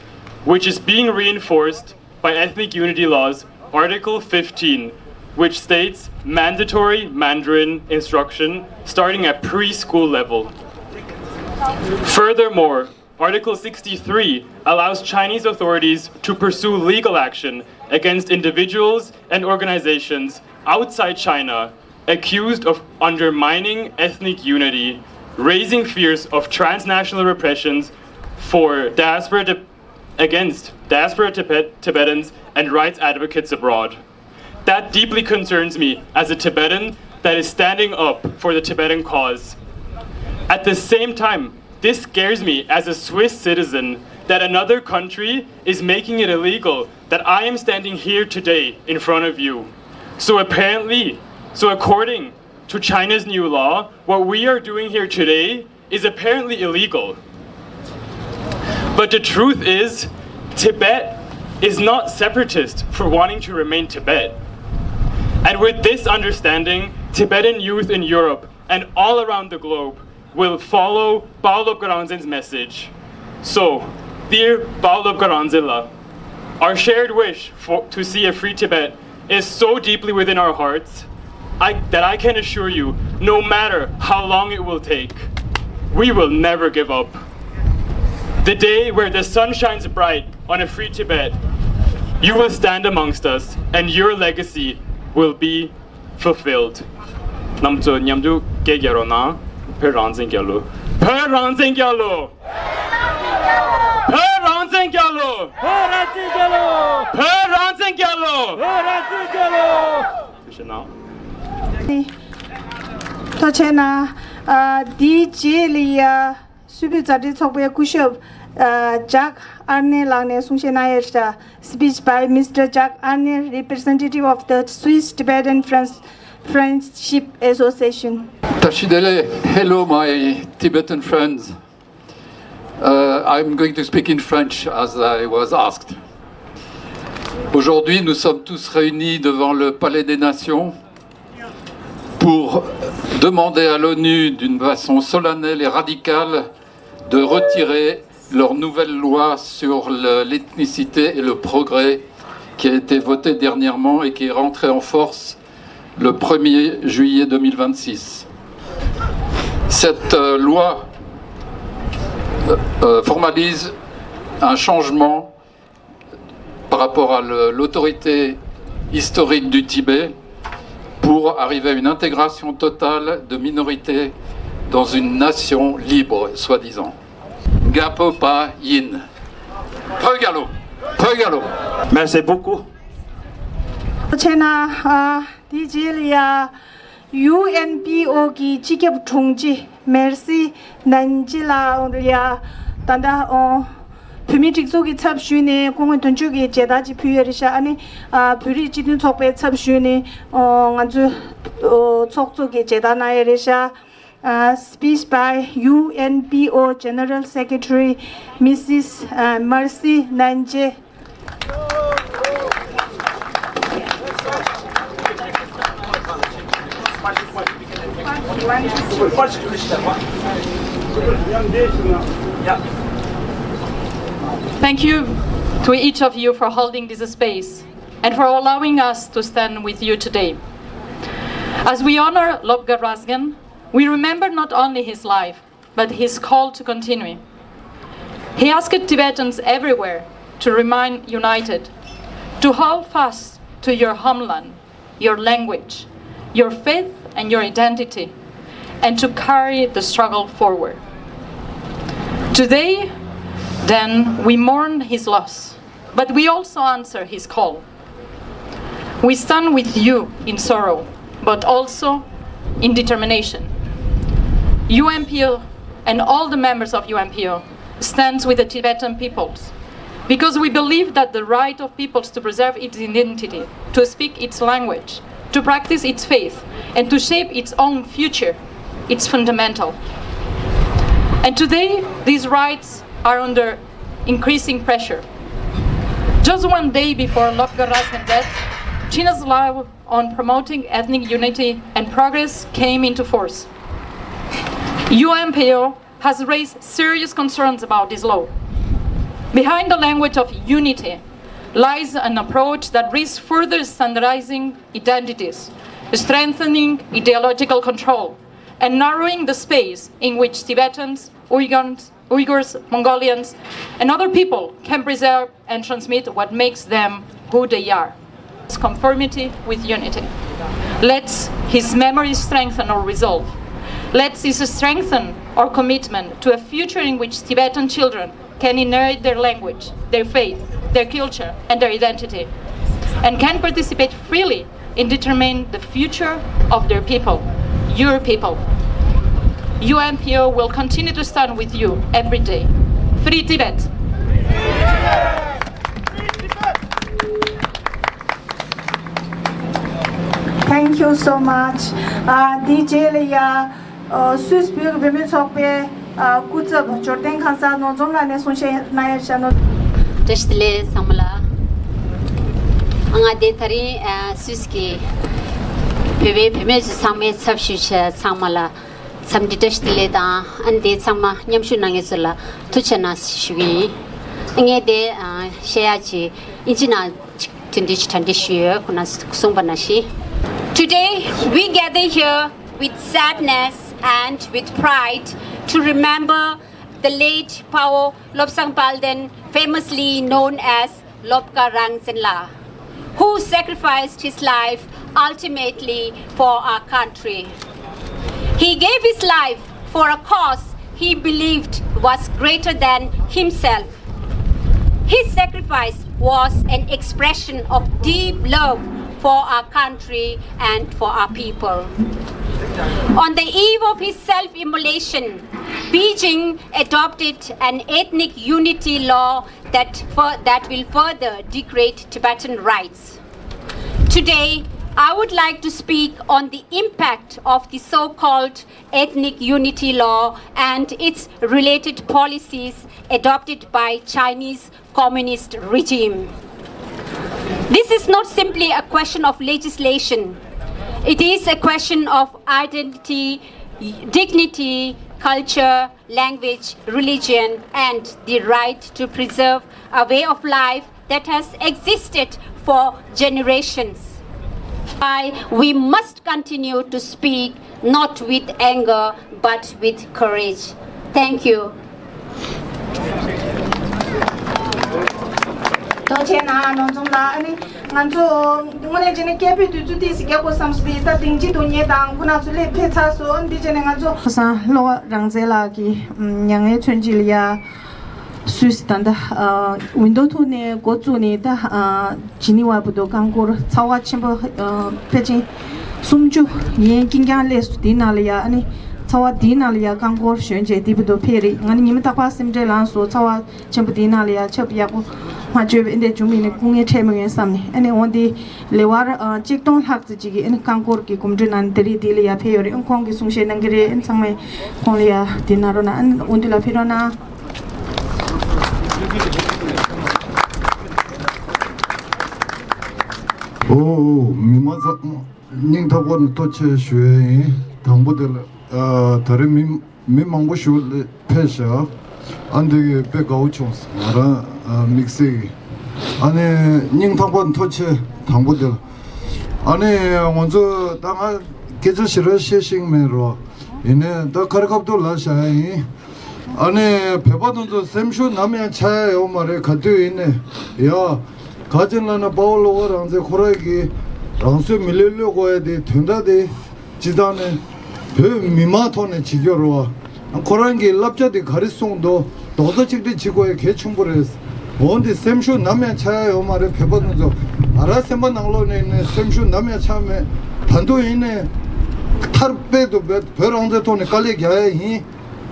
which is being reinforced by Ethnic Unity Law's Article fifteen, which states mandatory Mandarin instruction starting at preschool level. Furthermore, Article sixty-three allows Chinese authorities to pursue legal action against individuals and organizations outside China accused of undermining ethnic unity, raising fears of transnational repressions for diaspora de- against diaspora Tibet- Tibetans and rights advocates abroad. That deeply concerns me as a Tibetan that is standing up for the Tibetan cause. At the same time, this scares me as a Swiss citizen that another country is making it illegal that I am standing here today in front of you. So apparently, so according to China's new law, what we are doing here today is apparently illegal. But the truth is, Tibet is not separatist for wanting to remain Tibet. And with this understanding, Tibetan youth in Europe and all around the globe will follow Pao Lobkar Rangzen's message. So, dear Pao Lobkar Rangzen la, our shared wish for, to see a free Tibet is so deeply within our hearts I, that I can assure you, no matter how long it will take, we will never give up. The day where the sun shines bright on a free Tibet, you will stand amongst us and your legacy will be fulfilled. རྣམ་ཚོ་མཉམ་དུ་སྐད་རྒྱག་རོགས་གནང་། བོད་རང་བཙན་རྒྱལ་ལོ། བོད་རང་བཙན་རྒྱལ་ལོ། བོད་རང་བཙན་རྒྱལ་ལོ། བོད་རང་བཙན་རྒྱལ་ལོ། བོད་རང་བཙན་རྒྱལ་ལོ། བོད་རང་བཙན་རྒྱལ་ལོ། ཐུགས་རྗེ་གནང་། ཐུགས་རྗེ་གནང་། ཨ། དེའི་རྗེས་ལ་ཡ། སུད་བོད་མཛའ་འབྲེལ་ཚོགས་པའི་སྐུ་ཞབས། ཨ། ཇག་ཨར་ནེ་ལགས་ནས་གསུང་བཤད་གནང་ཡས་རེད། Speech by Mister Jack Arne, representative of the Swiss Tibetan Friends, Friendship Association. Tashidele, hello, my Tibetan friends. Uh, I'm going to speak in French as I was asked. Aujourd'hui, nous sommes tous réunis devant le Palais des Nations Pour demander à l'ONU d'une façon solennelle et radicale de retirer leur nouvelle loi sur le- l'ethnicité et le progrès qui a été votée dernièrement et qui est rentrée en force le premier juillet deux mille vingt-six. Cette euh, loi euh, formalise un changement par rapport à le- l'autorité historique du Tibet pour arriver à une intégration totale de minorités dans une nation libre, soi-disant. Gapo pa yin. Pagalo. Pagalo. Merci beaucoup. Chena, uh, D J Lia, U N P O གི་སྤྱི་ཁྱབ་དྲུང་ཆེ་མེར་སི་ནན་ཅི་ལགས་ལ་ད་ལྟ་ཨོ་བོད་མིའི་སྒྲིག་འཛུགས་ཀྱི་ཚབ་ཞུས་ནས་སྐུ་ངོ་དོན་གཅོད་ཀྱི་མཇལ་དར་ཅིག་ཕུལ་ཡོད་རེད་ཤག་ཨ་ནི་ཨ་བོད་རིགས་སྤྱི་མཐུན་ཚོགས་པའི་ཚབ་ཞུས་ནས་ཨོ་ང་ཚོའི་ཨོ་ཚོགས་གཙོ་གི་མཇལ་དར་གནང་ཡོད་རེད་ཤག་ཨ། Speech by U N P O General Secretary Missus ཨ་Mercy Nanje. Thank you to each of you for holding this space and for allowing us to stand with you today. As we honor Lobgar Razgan, we remember not only his life, but his call to continue. He asked Tibetans everywhere to remain united, to hold fast to your homeland, your language, your faith, and your identity, and to carry the struggle forward. Today, then, we mourn his loss, but we also answer his call. We stand with you in sorrow, but also in determination. U N P O and all the members of U N P O stands with the Tibetan peoples because we believe that the right of peoples to preserve its identity, to speak its language, to practice its faith, and to shape its own future, it's fundamental. And today, these rights are under increasing pressure. Just one day before Lobgar Razgan death, China's law on promoting ethnic unity and progress came into force. U N P O has raised serious concerns about this law. Behind the language of unity lies an approach that risks further standardizing identities, strengthening ideological control, and narrowing the space in which Tibetans, Uyghurs, Uyghurs, Mongolians, and other people can preserve and transmit what makes them who they are. Conformity with unity. Let his memory strengthen our resolve. Let this strengthen our commitment to a future in which Tibetan children can inherit their language, their faith, their culture, and their identity, and can participate freely in determining the future of their people, your people. U N P O will continue to stand with you every day. Free Tibet! Thank you so much. ཨ། འདིའི་རྗེས་ལ་ཡ། ཨ། སུད་སི་བོད་ཀྱི་བུད་མེད་ཚོགས་པའི་ཨ། སྐུ་ཚབ་འབྱོར་ལྡན་ཁང་གསར་ནོར་འཛོམས་ལགས་ནས་གསུང་བཤད་གནང་ཡ་བྱ་ནོ། བཀྲ་ཤིས་བདེ་ལེགས་ཚང་མ་ལ། ང་དེ་ད་རིང་ཨ། སུད་སི་གི་བོད་པའི་བུད་མེད་ཚོ་ཚང་མའི་ཚབ་ཞུས་བྱས་ཚང་མ་ལ་འཚམས་འདྲི་བཀྲ་ཤིས་བདེ་ལེགས་དང་། ཨ་ནི་དེ་ཚང་མ་མཉམ་ཞུགས་གནང་མཁན་ཚོ་ལ་ཐུགས་རྗེ་གནང་ཞུ་གི་ཡིན། ངས་དེ་ཨ། བཤད་ཡ་ཅིག་ཨིན་ཇི་ནང་ཅིག་དེ་འདྲ་ཞིག་གྲ་སྒྲིག་ཞུས་ཡོད། ཁོ་ན་གསུངས་པ་ནང་བཞིན། Today, we gather here with sadness and with pride to remember the late Pao Lobsang Palden, famously known as Lobgar Rangzenla, who sacrificed his life ultimately for our country. He gave his life for a cause he believed was greater than himself. His sacrifice was an expression of deep love for our country and for our people. On the eve of his self-immolation, Beijing adopted an ethnic unity law that fur- that will further degrade Tibetan rights. Today, I would like to speak on the impact of the so-called ethnic unity law and its related policies adopted by Chinese communist regime. This is not simply a question of legislation. It is a question of identity, dignity, culture, language, religion, and the right to preserve a way of life that has existed for generations. Why we must continue to speak not with anger but with courage. Thank you. ཐུགས་རྗེ་གནང་། ནོར་འཛོམས་ལགས། ཨ་ནི་ང་ཚོ་དངོས་གནས་བྱས་ན་སྐད་འབོད་དུས་ཚོད་ཏོག་ཙམ་རྒྱག་དགོས་བསམ་སོང་། ད་དེང་གཅིག་ཏུ་ངེད་དང་ཁོ་རང་ཚོ་སླེབས་ཕེབས་ཚར་སོང་། ཨ་ནི་འདི་བྱས་ནས་ང་ཚོ་ཁ་སང་བློ་དགའ་རང་བཙན་ལགས་ཀྱིས་མྱ་ངན་མཚོན་བྱེད་ལ་ཡ་སུད་སི་ད་ལྟ་ཝིན་ཌོ་ཐོག་ནས་འགོ་བཙུགས་ནས་ད་ཇི་ནི་ཝ་བར་དུ་རྐང་འཁོར་ཚ་བ་ཆེན་པོ་ཕལ་ཆེར་སུམ་ཅུ་ཡན་ཀིང་ཀྱང་སླེབས་སོང་། དེའི་ནང་ལ་ཡ་ཨ་ནི་ཚ་བ་དེའི་ནང་ལ་ཡ་རྐང་འཁོར་ཞོན་བྱས་དེ་བར་དུ་ཕེབས་རེད། ང་ནི་ཉི་མ་རྟག་པར་སེམས་ཁྲལ་ལངས་སོང་། ཚ་བ་ཆེན་པོ་དེའི་ནང་ལ་ཡ་ཆབ་ཡག་པོ་མ་བཅོས་པ་ཨེ་འདྲས་བྱུང་མིན་ནས་སྐུ་ངལ་འཕྲད་མི་ཡོང་བསམ་ནས། ཨ་ནི་འོ་འདི་ལེ་དབར་ཨ་གཅིག་སྟོང་ལྷག་ཙམ་ཅིག་གིས་ཨ་ནི་རྐང་འཁོར་གྱི་གོམ་བགྲོད་གནང་ནས་ད་རེས་འདི་ལ་ཡ་ཕེབས་ཡོད་རེད། ཨ་ཁོང་གིས་གསུང་བཤད་གནང་གི་རེད། ཨ་ནི་ཚང་མས་ཁོང་ལ་ཡ་འདི་གནང་རོགས་གནང་། ཨ་ནི་འོ་འདི་ལ་ཕེབས་རོགས་གནང་། ཨོ། མི་མང་ཚང་སྙིང་ཐག་པ་ནས་ཐུགས་རྗེ་ཆེ་ཞུ་ཡས་ཡིན། དང་པོ་དེ་ལ་ཨ་ད་རེས་མི་མི་མང་པོ་ཞིག་ཕེབས་ཤག་ཨ་འདི་གི་དཔེ་དགའ་བོ་བྱུང་སོང་། ང་རང་ཨ་དམིགས་བསལ་གྱི་ཨ་ནི་སྙིང་ཐག་པ་ཐུགས་རྗེ་ཆེ། དང་པོ་དེ་ལ་ཨ་ནི་ང་ཚོ་ད་ང་སྐད་ཆ་ཞེ་དྲག་བཤད་ཤེས་མེད་རོ། ཡིན་ནའི་ད་ཁ་རི་ཁ་ཐུག་ལབ་བཞག་ཡ་ཡིན། ཨ་ནི་བོད་པ་དེ་ཚོ་སེམས་ཤུགས་ནམ་ཡང་ཆག་ཡ་ཡོད་མ་རེད། ག་དུས་ཡིན་ནའི་ཡ། ག་ཅིག་ལབ་ན་དཔའ་བོ་བློ་དགའ་རང་བཙན་ཁོ་རང་གིས་རང་སོའི་མི་ལུས་གློད་དགོས་ཡ་དེ་དོན་དག་དེ། སྤྱིར་བཏང་ནས་བོད་མི་མང་ཐོག་ནས་བྱེད་རྒྱུ་རེད་བ། ཁོ་རང་གི་བསླབ་བྱ་དེ་ག་རེ་གསུངས་འདུག་རྡོག་རྩ་གཅིག་སྒྲིལ་བྱེད་དགོས་ཡ་གལ་ཆེན་པོ་རེད། འོན་ཏེ་སེམས་ཤུགས་ནམ་ཡང་ཆག་ཡ་ཡོད་མ་རེད། བོད་པ་ཚོ་ང་རང་སེམས་པ་ནང་ལོགས་ནས་ནས་སེམས་ཤུགས་ནམ་ཡང་ཆག་མེད། ད་དུང་ཡིན་ནའི་མཐར་དཔེ་དུ་བོད་བོད་རང་བཙན་ཐོག་ནས་དཀའ་ལས་རྒྱག་ཡ་ཡིན།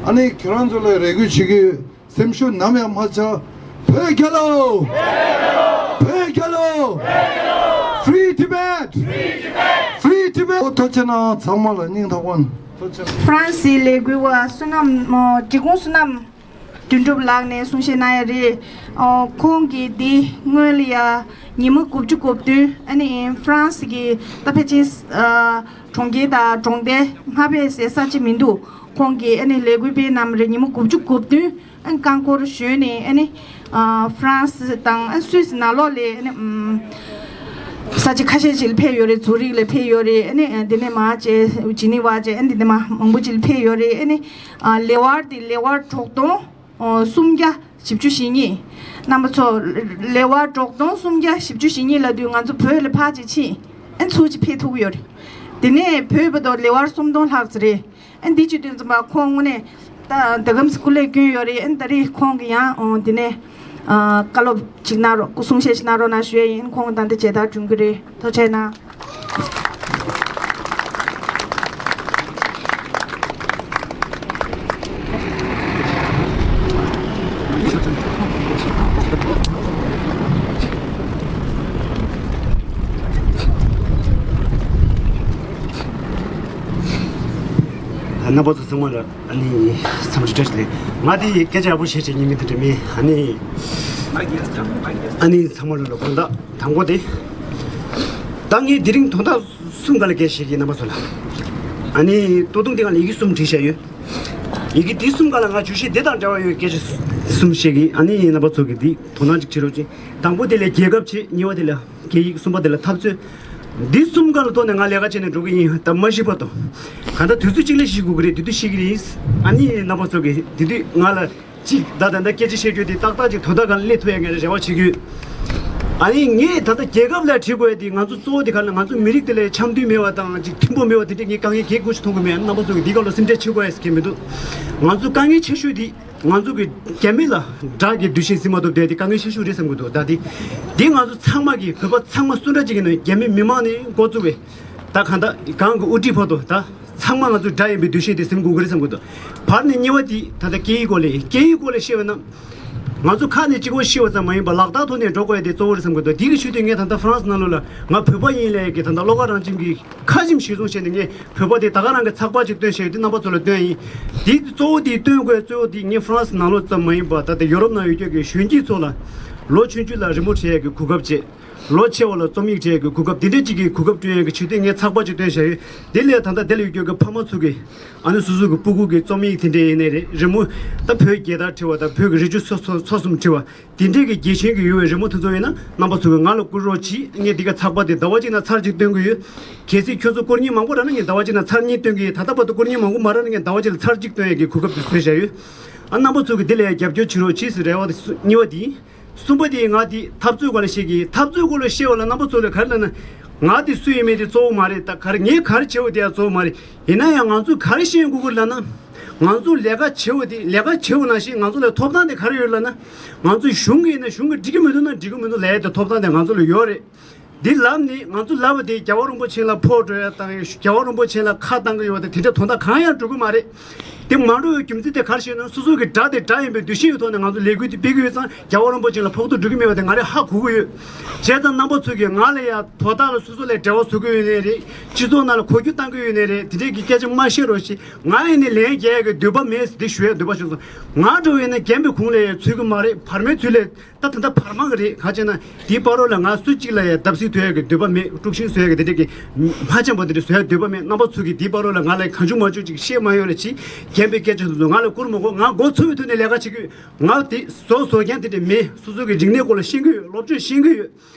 ཨ་ནི་ཁྱོད་རང་ཚོ་ལ་རེ་སྐུལ་བྱེད་ཀྱི་ཡོད། སེམས་ཤུགས་ནམ་ཡང་མ་ཆག་བོད་རྒྱལ་ལོ། བོད་རྒྱལ་ལོ། Free Tibet! Free Tibet! ཨོ་ཐུགས་རྗེ་གནང་། ཚང་མ་ལ་སྙིང་ཐག་པ་ནས་ཐུགས་རྗེ་གནང་། ཧྥ་རན་སིའི་ལས་འགུལ་བ་བསོད་ནམས་འབྲི་གུང་བསོད་ནམས་དོན་གྲུབ་ལགས་ནས་གསུང་བཤད་གནང་ཡ་རེད། ཨོ་ཁོང་གིས་འདི་སྔོན་ལ་ཡ་ཉིན་མོ་དགུ་བཅུ་གོ་བདུན་ཨ་ནི་ཧྥ་རན་སི་གི་ད་ཕལ་ཆེར་ཨ་གྲོང་ཁྱེར་དང་གྲོང་རྡལ་ལྔ་པའི་ཟེར་ས་ཅིག་མི་འདུག་ཁོང་གིས་ཨ་ནི་ལས་འགུལ་སྤེལ་གནང་རེད། ཉིན་མོ་དགུ་བཅུ་གོ་བདུན། ཨ་རྐང་འཁོར་ཞོན་ནས་ཨ་ནི་ཨ་ཧྥ་རན་སི་དང་ཨ་སུད་སི་ནང་ལོགས་ལ་ཨ་ནི་ཨམ་ས་ཆ་ཁ་ཤས་ཅིག་ལ་ཕེབས་ཡོད་རེད། ཛུ་རིག་ལ་ཕེབས་ཡོད་རེད། ཨ་ནི་ཨ་འདི་ནས་མར་བྱས་ཇི་ནི་ཝ་བྱས་ཨ་འདི་ནས་མར་མང་པོ་ཅིག་ལ་ཕེབས་ཡོད་རེད། ཨ་ནི་ཨ་ལེ་དབར་དེ་ལེ་དབར་དྲུག་སྟོང་ཨོ་སུམ་བརྒྱ་བཞི་བཅུ་ཞེ་གཉིས། རྣམ་པ་ཚོ་ལེ་དབར་དྲུག་སྟོང་སུམ་བརྒྱ་བཞི་བཅུ་ཞེ་གཉིས་ལབ་དུས་ང་ཚོ་བོད་ལ་ཕར་ཅིག་ཕྱིན་ཨ་ཚུར་ཅིག་ཕེབས་ཐུབ་ཀྱི་ཡོད་རེད། དེ་ནས་བོད་བར་དུ་ལེ་དབར་སུམ་སྟོང་ལྷག་ཙམ་རེད། ཨ་འདི་བྱེད་དུས་ཙམ་པ་ཁོང་དངོས་གནས་ད་ད་གམ་སྐུ་ལས་བསྐྱོན་ཡོད་རེད། ཨ་ད་རེས་ཁོང་གི་ཡང་ཨོ་འདི་ནས་ཨ་བཀའ་སློབ་ཅིག་གནང་རོགས། གསུང་བཤད་ཅིག་གནང་རོགས་གནང་ཞུ་ཡས་ཡིན། ཁོང་ད་ལྟ་མཇལ་དར་བྱུང་གི་རེད། ཐུགས་རྗེ་གནང་། རྣམ་པ་ཚོ་ཚང་མ་ལ་ཨ་ནི་འཚམས་འདྲི་བཀྲ་ཤིས་བདེ་ལེགས། ང་དེ་སྐད་ཆ་ཡག་པོ་བཤད་བྱེད་ཉན་མི་དེ་འདྲ་མེད། ཨ་ནི་ཨ་ནི་ཚང་མ་ལ་དགོངས་དག་དང་པོ་དེ། ད་ངས་དེ་རིང་དོན་དག་གསུམ་སྒང་ལ་སྐད་བཤད་ཀྱི་རྣམ་པ་ཚོ་ལ། ཨ་ནི་ལྟོ་ཐུང་དེ་སྒང་ལ་ཡི་གེ་གསུམ་བྲིས་བཞག་ཡོད། ཡི་གེ་དེ་གསུམ་སྒང་ལ་ང་བརྗོད་གཞི་དེ་དང་འབྲེལ་བ་ཡོད་སྐད་ཆ་གསུམ་བཤད་ཀྱི། ཨ་ནི་རྣམ་པ་ཚོ་གིས་དེ་དོ་སྣང་ཅིག་བྱེད་རོགས་གྱིས། དང་པོ་དེ་ལ་རྒྱལ་ཁབ་བྱེད། གཉིས་པ་དེ་ལ་སྐད་ཡིག། གསུམ་པ་དེ་ལ་འཐབ་རྩོད། འདི་གསུམ་ཀ་ལ་གཏོགས་ནས་ང་ལས་ཀ་བྱས་ནས་འགྲོ་གི་ཡིན། ད་མ་ཤི་བར་དུ། གང་ལྟར་དུས་ཚོད་གཅིག་ལ་ཤི་དགོས་ཀྱི་རེད། དེ་དུས་ཤི་གི་རེད། ཨ་ནི་རྣམ་པ་ཚོ་གིས་དེ་དུས་ང་ལ་གཅིག་ད་ད་ལྟ་སྐད་ཆ་བཤད་རྒྱུ་དེ་ཏག་ཏག་ཅིག་དོ་བདག་ག་ལ་སླེབས་ཐུབ་ཡ་ངས་རེ་བ་བྱེད་ཀྱི་ཡོད། ཨ་ནི་ངས་ད་ལྟ་རྒྱལ་ཁབ་ལ་བྲིས་དགོས་ཡ་དེ་ང་ཚོ་གཙོ་བོ་དེ་ག་ལ་ང་ཚོ་མི་རིགས་དེ་ལ་འཆམ་མཐུན་མེད་པ་དང་ཅིག་མཐུན་པོ་མེད་པ་དེ་འདྲས་ངས་དཀའ་ངལ་གང་ཡང་མཐོང་གི་མེད། རྣམ་པ་ཚོ་གིས་འདི་སྒང་ལ་སེམས་ཁྲལ་བྱེད་དགོས་ཡ་ཟེར་གྱི་མི་འདུག་ང་ཚོ་དཀའ་ངལ་ཆེ་ཤོས་དེ། ང་ཚོ་གི་རྒྱ་མི་ལ་དགྲ་གི་འདུ་ཤེས་ཟིན་མ་ཐུབ་བསྡད་དེ་དཀའ་ངལ་ཆེ་ཤོས་རེད་བསམ་གྱི་འདུག་ད་དེ་དེ་ང་ཚོ་ཚང་མ་གི་བོད་པ་ཚང་མ་སུ་འདྲ་ཅིག་ཡིན་ན་རྒྱ་མི་མི་མང་ནས་འགོ་བཙུགས་པའི་ད་གང་ལྟར་གང་གི་དབུ་ཁྲིད་བར་དུ་ད་ཚང་མ་ང་ཚོ་དགྲ་ཡིན་པའི་འདུ་ཤེས་དེ་ཟིན་དགོས་ཀྱི་རེད་བསམ་གྱི་འདུག་བར་ནས་གཉིས་པ་དེ་ད་ལྟ་སྐད་ཡིག་སྐོར་ལ་སྐད་ཡིག་སྐོར་ལ་བཤད་པ་ན་ང་ཚོ་ཁ་ནས་གཅིག་པོ་ཤི་བ་ཙམ་མ་ཡིན་པར་ལག་བསྟར་ཐོག་ནས་འགྲོ་དགོས་ཡ་དེ་གཙོ་བོ་རེད་བསམ་གྱི་འདུག་དེ་གི་ཤུལ་དུ་ངས་ད་ལྟ་ཧྥ་རན་སི་ནང་ལོགས་ལ་ང་བོད་པ་ཡིན་ལབ་ཡ་གི་ད་ལྟ་བློ་དགའ་རང་བྱུང་གི་ཁ་ཆེམས་གཞིར་བཟུང་བྱས་ནས་ངས་བོད་པ་དེ་ད་ག་རང་གི་ཚགས་པར་ཅིག་བཏོན་བཞག་ཡོད་དེ་རྣམ་པ་ཚོ་ལ་སྟོན་ཡིན། དེ་གཙོ་བོ་དེ་སྟོན་དགོས་གཙོ་བོ་དེ་ངས་ཧྥ་རན་སི་ནང་ལོགས་ཙམ་མ་ཡིན་པར་ད་ལྟ་ཡོ་རོབ་ནང་ཡོད་རྒྱུ་གི་གཞོན་སྐྱེས་ཚོ་ལ་ལོ་ཆུང་ཆུང་ལ་རི་མོ་བྲིས་ཡག་གི་གོ་སྐབས་བྱས། ལོ་ཆེ་བ་ལ་རྩོམ་ཡིག་བྲིས་ཡག་གི་གོ་སྐབས་དེ་འདྲ་ཅིག་གི་གོ་སྐབས་བསྐྲུན་ཡག་གི་ཇུས་འདོན་ངས་ཚགས་པར་ཅིག་བཏོན་བཞག་ཡོད། དེ་ལས་ད་ལྟ་དེ་ལ་ཡོད་རྒྱུ་གི་ཕ་མ་ཚོ་གི་ཨ་ནི་སོ་སོ་གི་སྤུ་གུ་གི་རྩོམ་ཡིག་དེ་འདྲ་ཡིན་ནའི་རེད། རི་མོ་ད་བོད་རྒྱལ་དར་བྲིས་པ་དང་བོད་ཀྱི་རི་ཆུ་སོ་སོ་སོ་གསུམ་བྲིས་པ། དེ་འདྲའི་གི་རྒྱལ་ཞེན་གྱི་ཡོད་པའི་རི་མོ་དེ་ཚོ་ཡིན་ན་རྣམ་པ་ཚོ་གིས་ང་ལ་བསྐུར་རོགས་གྱིས། ངས་འདི་ག་ཚགས་པར་དེ་ཟླ་བ་གཅིག་ནང་ཚར་གཅིག་སྟོན་གི་ཡོད། གལ་སྲིད་ཁྱོད་ཚོ་བསྐུར་མཁན་མང་པོ་རག་ན་ངས་ཟླ་བ་གཅིག་ནང་ཚར་གཉིས་སྟོན་གི་ཡིན། ད་ལྟ་བར་དུ་བསྐུར་མཁན་མང་པོ་མ་རག་ན་ངས་ཟླ་བ་གཅིག་ལ་ཚར་གཅིག་སྟོན་ཡག་གི་གོ་སྐབས་དེ་བཟོས་བཞག་ཡོད། ཨ་རྣམ་པ་ཚོ་གིས་འདི་ལ་ཡང་རྒྱབ་སྐྱོར་བྱེད་རོགས་གྱིས་ཟེར་རེ་བ་དེ་གཉིས་པ་དེ་ཡིན། གསུམ་པ་དེ་ཡིན། ང་དེ་འཐབ་རྩོད་སྐོར་ལ་བཤད་གི་ཡིན། འཐབ་རྩོད་སྐོར་ལ་བཤད་པ་ལ་རྣམ་པ་ཚོ་ལ་ག་རེ་ལབ་ན། ང་དེ་སུ་ཡིན་མིན་དེ་གཙོ་བོ་མ་རེད། ད་ག་རེ་ངས་ག་རེ་བྱེད་འོ་དེ་ཡང་གཙོ་བོ་མ་རེད། ཡིན་ན་ཡང་ང་ཚོས་ག་རེ་ཤེས་དགོས་ཀྱི་ལབ་ན། ང་ཚོ་ལས་ཀ་བྱེད་འོ་དེ་ལས་ཀ་བྱེད་འོ་ནང་བཞིན་ང་ཚོ་ལ་ཐོབ་ཐང་དེ་ག་རེ་ཡོད་ལབ་ན། ང་ཚོ་གཞུང་གི་ཡིན་ན་གཞུང་གིས་འགྲིག་གི་མི་འདུག་ན་འགྲིག་གི་མི་འདུག་ལབ་ཡ་དེ་ཐོབ་ཐང་དེ་ང་ཚོ་ལ་ཡོད་རེད། འདི་ལབ་ནི་ང་ཚོ་ལབ་པ་དེ་རྒྱལ་བ་རིན་པོ་ཆེ་ལ་ཕོག་འགྲོ་ཡ་དང་རྒྱལ་བ་རིན་པོ་ཆེ་ལ་ཁ་བཏང་གི་ཡོད་པ་དེ་དེ་འདྲ་དོན་དག་གང་ཡང་འགྲོ་གི་མ་རེད། དེ་མ་འགྲོ་བའི་རྒྱུ་མཚན་དེ་ག་རེ་ཞེ་ན། སོ་སོ་གི་དགྲ་དེ་དགྲ་ཡིན་པའི་འདུ་ཤེས་ཀྱི་ཐོག་ནས་ང་ཚོ་ལས་འགུལ་དེ་སྤེལ་གི་ཡོད་ཙང་རྒྱལ་བ་རིན་པོ་ཆེ་ལ་ཕོག་ཐུག་འགྲོ་གི་མེད་པ་དེ་ང་རང་ཧ་གོ་གི་ཡོད། བྱས་ཙང་རྣམ་པ་ཚོ་གིས་ང་ལ་ཡ་དོ་བདག་ལ་སོ་སོ་ལ་འབྲེལ་བ་བཟོ་གི་ཡོད་ནའི་རེད། སྤྱི་ཚོགས་ནང་ལ་གོ་རྒྱུ་བཏང་གི་ཡོད་ནའི་རེད། དེ་འདྲས་ཀྱི་སྐད་ཆ་མ་བཤད་རོགས་ཞེས། ང་ཡིན་ནའི་ལན་རྒྱག་ཡ་གི་འདོད་པ་མེད་ཟེར་དེ་ཞུ་ཡ་འདོད་པ་བྱུང་སོང་། ང་འགྲོ་ཡིན་ན་རྒན་པའི་གུང་ལ་ཡ་ཚུད་གི་མ་རེད། བར་མའི་ཚུལ་ལས། ད་ད་ལྟ་བར་མ་གི་རེད། ག་ཅེ་ན་དེའི་བར་རོ་ལ་ང་སུ་གཅིག་ལ་ཡང་བརྡབ་གསིག་ཐོན་ཡག་གི་འདོད་པ་མེད། དཀྲུག་ཤིང་བཟོ་ཡག་གི་དེ་འདྲ་གི་མ་འཆམ་པ་དེ་འདྲ་བཟོ་ཡག་འདོད་པ་མེད། རྣམ་པ་ཚོ་གིས་དེའི་བར་རོ་ལ་ང་ལ་གང་བྱུང་མ་བྱུང་ཅིག་བཤད་མ་ཡོང་རེ་ཅིག་རྒན་པའི་སྐད་ཆ་དེ་ཚོ་ང་ལ་བསྐུར་མ་དགོས། ང་འགོ་ཚུགས་པའི་དུས་ནས་ལས་ཀ་བྱེད་ཀྱི་ཡོད། ང་དེ་བཟོ་བཟོ་མཁན་དེ་འདྲ་མེད། སོ་སོ་གི་རིག་གནས་སྐོར་ལ་ཤེས་ཀྱི་ཡོད། སློབ་སྦྱོང་ཤེས་ཀྱི་ཡོད།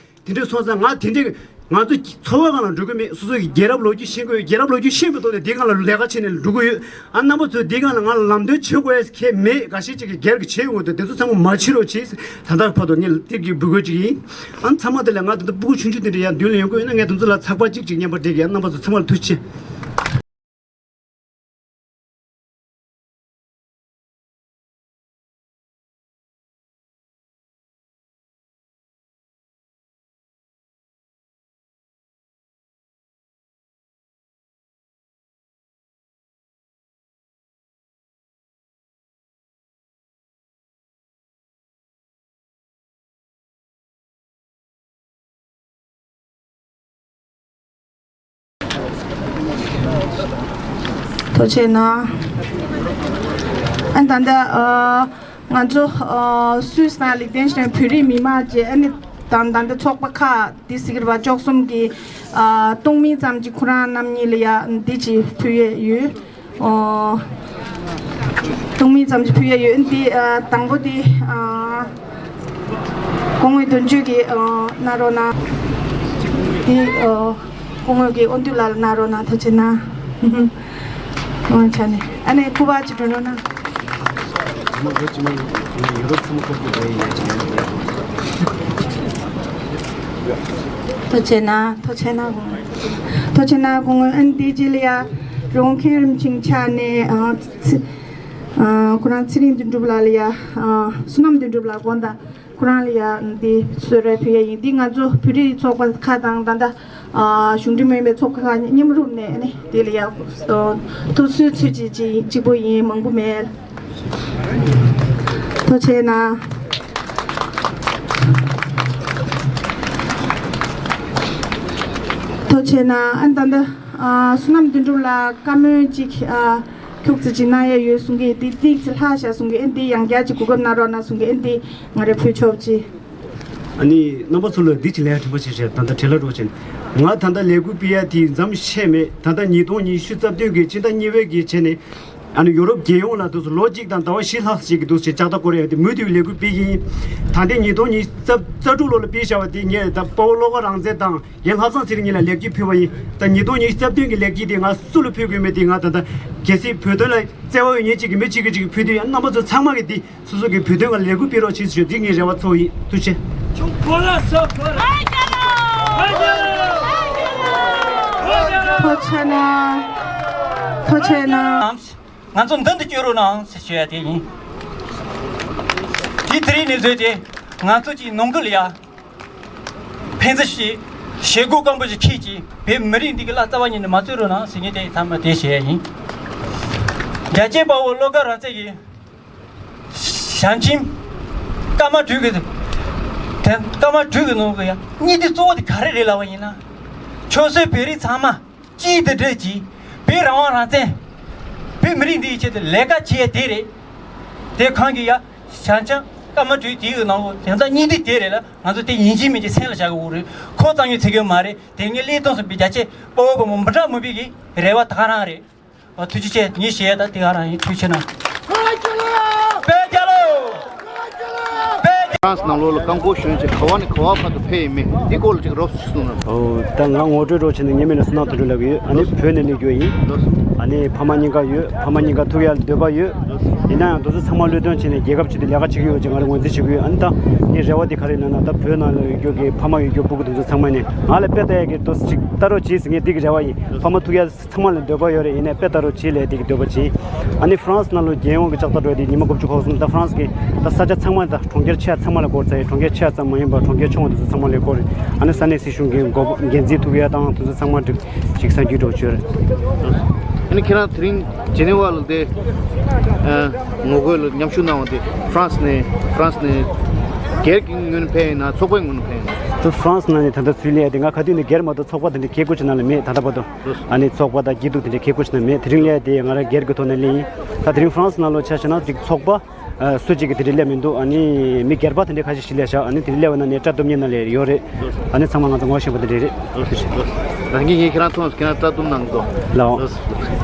དེ་འདྲ་སོང་ཙང་ང་དེ་འདྲ་ང་ཚོ་འཚོ་བ་སྒང་ལ་འགྲོ་གི་མེད། སོ་སོ་གི་རྒྱལ་རབས་ལོ་རྒྱུས་ཤེས་དགོས། རྒྱལ་རབས་ལོ་རྒྱུས་ཤེས་པའི་ཐོག་ནས་འདི་སྒང་ལ་ལས་ཀ་བྱས་ནས་འགྲོ་གི་ཡོད། ཨ་རྣམ་པ་ཚོས་འདི་སྒང་ལ་ང་ལ་ལམ་སྟོན་བྱེད་དགོས་ཡ་ཁྱད་མེད། འགའ་ཤས་ཅིག་གིས་སྒེར་གྱི་བྱེད་ཡོང་གི་འདུག་དེ་ཚོ་ཚང་མ་མ་བྱེད་རོགས་གྱིས། ད་ལྟ་བར་དུ་ངས་དེབ་ཀྱི་འབོད་སྐུལ་ཅིག་ཡིན། ཨ་ཚང་མ་དེ་ལ་ང་ད་ལྟ་སྤུ་གུ་ཆུང་ཆུང་དེ་འདྲ་ཡར་མདུན་ལ་ཡོང་གི་ཡོད་ན་ངས་དེ་ཚོ་ལ་ཚགས་པར་གཅིག་ཅིག་བརྙན་པར་སྤྲད་གི། ཨ་རྣམ་པ་ཚོ་ཚང་མ་ལ་ཐུགས་རྗེ་ཆེ། ཐུགས་རྗེ་གནང་། ཨ་ད་ལྟ་ཨ་ང་ཚོ་ཨ་སུད་སི་ནང་ལེགས་ལྡན་ཤེས་རིག་བོད་རིགས་མི་མང་བཅས། ཨ་ནི་དང་ད་ལྟ་ཚོགས་པ་ཁག་འདི་ཟེར་གི་རེད་པ། བཅུ་གསུམ་གི་ཨ་སྟོང་མིན་ཙམ་གྱི་ཁོ་རང་རྣམ་གཉིས་ལ་ཡ་འདི་ཅིག་ཕུལ་ཡས་ཡོད། ཨོ། སྟོང་མིན་ཙམ་ཞིག་ཕུལ་ཡ་ཡོད། འདི་ཨ་དང་པོ་འདི་ཨ་སྐུ་ངོ་དོན་གཅོད་ཀྱིས་ཨ་གནང་རོགས་གནང་། འདི་ཨ་སྐུ་ངོ་གི་དབང་འདུས་ལགས་ལ་གནང་རོགས་གནང་། ཐུགས་རྗེ་གནང་། ཨོ་ཆ་ནས་ཨ་ནི་སྐུ་པར་ཅིག་སྒྲོན་རོགས་གནང་། ཐུགས་རྗེ་གནང་། ཐུགས་རྗེ་གནང་། ཐུགས་རྗེ་གནང་སྐུ་ངོ། ཨ་ནི་འདི་རྗེས་ལ་ཡ་རི་བོང་མཁན་རིན་ཆེན་ཕྱག་ནས་ཨ། ཚེ། ཨ་ཁོ་རང་ཚེ་རིང་དོན་གྲུབ་ལགས་ལ་ཡ། ཨ་བསོད་ནམས་དོན་གྲུབ་ལགས་དགོངས་དག་ཁོ་རང་ལ་ཡ་འདི་གསོལ་རས་ཕུལ་ཡ་ཡིན། འདི་ང་ཚོ་བོད་རིགས་ཚོགས་པ་ཁག་དང་ད་ལྟ་ཨ་གཞུང་འབྲེལ་མིན་པའི་ཚོགས་པ་ཁག་མཉམ་རུབ་ནས་ནི་འདི་ལ་ཡ་ཐུགས་གསོའི་ཚུལ་གྱིས་གཅིག་གཅིག་པོ་ཡིན། མང་པོ་མེད། ཐུགས་རྗེ་གནང་། ཐུགས་རྗེ་གནང་། ཨ་ད་ལྟ་ཨ་བསོད་ནམས་དོན་གྲུབ་ལགས་བཀའ་མོལ་གཅིག་ཨ། ཁྱུག་ཙམ་ཅིག་གནང་ཡས་ཡོད་གསུང་གི། འདི་ཏིག་ཙམ་ལྷག་བཞག་གསུང་གི། ཨེ་འདི་ཡང་བསྐྱར་ཅིག་གོ་སྐབས་གནང་རོགས་གནང་གསུང་གི། ཨེ་འདི་ང་རས་ཕུལ་ཆོག་ཅིག་ཨ་ནི་རྣམ་པ་ཚོ་ལ་འདི་ཅིག་ལན་དྲན་པ་ཅིག་བྱས། ད་ལྟ་བྲེལ་བ་འགྲོ་ཕྱིན། ང་ད་ལྟ་ལས་འགུལ་སྤེལ་ཡ་དེ་མཚམས་བཞག་མེད། ད་ལྟ་ཉིས་སྟོང་ཉི་ཤུ་རྩ་བདུན་གི་ཕྱི་ཟླ་གཉིས་པའི་གི་བྱས་ནས་ཨ་ནི་ཡོ་རོབ་རྒྱལ་ཡོངས་ལ་འདུག་སེ་ལོ་གཅིག་དང་ཟླ་བ་བཞི་ལྷག་ཅིག་གི་འདུག་སེ་ལྕགས་རྟ་བསྐོར་ཡ་དེ་མུ་མཐུད་ལས་འགུལ་སྤེལ་གྱི་ཡིན། ད་ལྟའི་ཉིས་སྟོང་ཉི་ཤུ་རྩ་རྩ་དྲུག་ལོ་ལ་སྤེལ་བཞག་པ་དེ་ངས་ད་དཔའ་བོ་བློ་དགའ་རང་བཙན་དང་། རྒན་ལྷ་བཟང་ཚེ་རིང་གཉིས་ལ་ལེགས་སྐྱེས་ཕུལ་བ་ཡིན། ད་ཉིས་སྟོང་ཉི་ཤུ་རྩ་བདུན་གྱི་ལེགས་སྐྱེས་དེ་ང་སུ་ལ་ཕུལ་དགོས་མེད་དེ་ང་ད་ལྟ་གལ་སྲིད་བོད་དོན་ལ་བརྩེ་བ་ཡོད་མཁན་ཅིག་གིས་མི་གཅིག་གིས་གཅིག་ཕུལ་དུས་ཡང་རྣམ་པ་ཚོ་ཚང་མ་གིས་དེ་སོ་སོ་གི་བོད་དོན་ལ་ལས་འགུལ་སྤེལ་རོགས་བྱེད་ཞུ། འདི་ངའི་རེ་བ་ཚོ་ཡིན། ཐུགས་རྗེ་ཆེ། ཐུགས་རྗེ་གནང་། ཐུགས་རྗེ་གནང་། ང་ཚོ་མདུན་དུ་སྐྱོད་རོགས་གནང་ཞེས་ཞུ་ཡ་དེ་ཡིན། དེ་དེ་རིང་ནས་བཟོས་ཏེ་ང་ཚོ་གཅིག་ནང་ཁུལ་ལ་ཡ། ཕན་ཚུན་ཞིག་བྱེད་སྒོ་སྐམ་པོ་ཞིག་ཁྱེད་ཀྱིས་བོད་མི་རིགས་འདི་གི་བླ་རྩ་བ་ཉིད་ནས་མ་རྩོད་རོགས་གནང་ཟེར་མཁན་དེ་ཚང་མ་དེ་བྱེད་ཡ་ཡིན། རྒྱལ་གཅེས་དཔའ་བོ་བློ་དགའ་རང་བཙན་གྱི་ཞལ་ཆེམས་སྐར་མ་དྲུག་གི་དེ་སྐར་མ་དྲུག་གི་ནང་གི་ཡ་གཉིས་དེ་གཙོ་བོ་དེ་ག་རེ་རེད་ལབ་པ་ཡིན་ན། ཆོལ་གསུམ་བོད་རིགས་ཚང་མ་གཅིག་ཏུ་སྒྲིལ་གྱིས་བོད་རང་དབང་རང་བཙན་བོད་མི་རིགས་འདིའི་ཆེད་དུ་ལས་ཀ་བྱེད་ཡ་དེ་རེད། དེ་གང་གི་ཡ་ཞལ་ཆེམས། སྐར་མ་དྲུག་དེའི་ནང་ལོགས་དེང་སང་སྙིང་བསྡུས་དེ་རེད་ལ། ང་ཚོ་དེ་ཡིན་གཅིག་མིན་གཅིག་སེམས་ལ་བཞག་དགོས་རེད། ཁོ་ཙམ་ཡང་ཚེ་གྱོང་མ་རེད། དེ་ངས་གླེང་སྟངས་སུ་བི་རྒྱ་ཆེ་དཔའ་བོ་དཔའ་མོ་མི་འདྲ་མི་འདྲ་གི་རེ་བ་ད་ག་རང་རེད། ཨ། ཐུགས་རྗེ་ཆེ། ངས་བཤད་ཡ་ད་དེ་ག་རང་ཡིན། ཐུགས་རྗེ་ཆེ་གནང་། དཔལ་རྒྱལ་ལོ། དཔལ་རྒྱལ་ལོ། ཧྥ་རན་སི་ནང་ལོགས་ལ་རྐང་འཁོར་ཞོན་བྱས་ག་བ་ནས་ག་བ་བར་དུ་ཕེབས་ཡིན་མིན་འདི་སྐོར་ལ་ཅིག་རོབ་ཙམ་ཞུ་གསུངས་གནང་། ཨོ། ད་ང་ངོ་སྤྲོད་རོགས་བྱས་ན། ངའི་མིང་ལ་བསོད་ནམས་དོན་གྲུབ་ལབ་ཀྱི་ཡོད། ཨ་ནི་ལགས་སོ། བོད་ནས་སླེབས་རྒྱུ་ཡིན། ལགས་སོ། ཨ་ནི་ཕ་མ་གཉིས་ཀ་ཡོད། ཕ་མ་གཉིས་ཀ་ཐུག་ཡ་འདོད་པ་ཡོད། ལགས་སོ། ཡིན་ན་ཡང་དེ་ཚོ་ཚང་མ་བློས་གཏོང་བྱས་ནས་རྒྱལ་ཁབ་ཆེད་དུ་ལས་ཀ་བྱེད་ཀྱི་ཡོད་ཅེས་ང་རང་ངོས་འཛིན་བྱེད་ཀྱི་ཡོད། ཨ་ནི་ད་ངའི་རེ་བ་དེ་ག་རེ་ཡིན་ན། ད་བོད་ནང་ལ་ཡོད་རྒྱུ་གི་ཕ་མ་ཡོད་རྒྱུ་སྤུ་གུ་དེ་ཚོ་ཚང་མ་ནས་ང་ལ་དཔེ་ལྟ་ཡ་གི་འདུག་སེ་ཅིག་ལྟ་རོགས་གྱིས་ཟེར། ངས་འདི་གི་རེ་བ་ཡིན། ཕ་མ་ཐུག་ཡ་ཚང་མ་ལ་འདོད་པ་ཡོད་རེད། ཡིན་ནའི་དཔེ་ལྟ་རོགས་གྱིས་ལབ་དེ་གི་འདོད་པ་བྱིན། ཨ་ནི་ཧྥ་རན་སི་ནང་ལོགས་རྒྱལ་ཡོངས་ཀྱི་ལྕགས་རྟ་འགྲོ་ཡ་དེ་ཉི་མ་དགུ་བཅུ་གོ་གསུམ། ད་ཧྥ་རན་སི་གི་ད་ས་ཆ་ཚང་མ། ད་གྲོང་ཁྱེར་ཆེ་ཚང་མ་ལ་འགོར་ཚར་ཡོད། གྲོང་ཁྱེར་ཆེ་ཙམ་མ་ཡིན་པར་གྲོང་ཁྱེར་ཆུང་བ་དེ་ཚོ་ཚང་མ་ལ་འགོར་རེད། ཨ་ནི་ས་གནས་སྲིད་གཞུང་གི་འགོ་འགན་འཛིན་ཐུག་ཡ་དང་དེ་ཚོ་ཚང་མ་འགྲིག་ཅིག་གསར་འགྱུར་སྒྲོག་བྱོས་རེད། ཨ་ནི་ཁྱེད་རང་དེ་རིང་ཇི་ནི་ཝ་ལ་དེ་ཨ་ངོ་རྒོལ་ལ་མཉམ་ཞུགས་གནང་བ་དེ་ཧྥ་རན་སི་ནས་ཧྥ་རན་སི་ནས་སྒེར་གྱི་ངོས་ནས་ཕེབས་ཡིན་ན་ཚོགས་པའི་ངོས་ནས་ཕེབས་ཡིན་ན། དེ་ཧྥ་རན་སི་ནང་ནས་ད་ལྟ་ཚུར་སླེབས་ཡ་དེ་ང་ག་དུས་ནས་སྒེར་མ་གཏོགས་ཚོགས་པ་དེ་འདྲ་གའི་སྒོ་ཕྱེ་ནང་ལ་མེད། ད་ལྟ་བར་དུ། ཨ་ནི་ཚོགས་པ་དང་སྐྱིད་སྡུག་དེ་འདྲའི་གའི་སྒོ་ཕྱེ་ནང་མེད། དེ་རིང་སླེབས་ཡ་དེ་ང་རང་སྒེར་གྱི་ཐོག་ནས་སླེབས་ཡིན། ད་དེ་རིང་ཧྥ་རན་སི་ནང་ལོགས་ཆ་བཞག་ན་ཅིག་ཚོགས་པ་ཨ་སུ་གཅིག་གི་དེ་འདྲ་སླེབས་མི་འདུག་ཨ་ནི་མི་སྒེར་པ་དེ་འདྲ་ཁ་ཤས་ཤིག་སླེབས་ཤག་ཨ་ནི་དེ་རིང་སླེབས་པ་ན་ནས་བཀྲ་སྡོམ་གཉིས་ནང་ལས་ཡོད་རེད། ཨ་ནི་ཚང་མ་ང་ཚོ་ངོ་ཤེས་པ་དེ་འདྲ་རེད། རང་གིས་ངས་ཁྱེད་རང་མཐོང་སོང་། ཁྱེད་རང་བཀྲ་སྡོམ་གནང་འདུག་ལགས།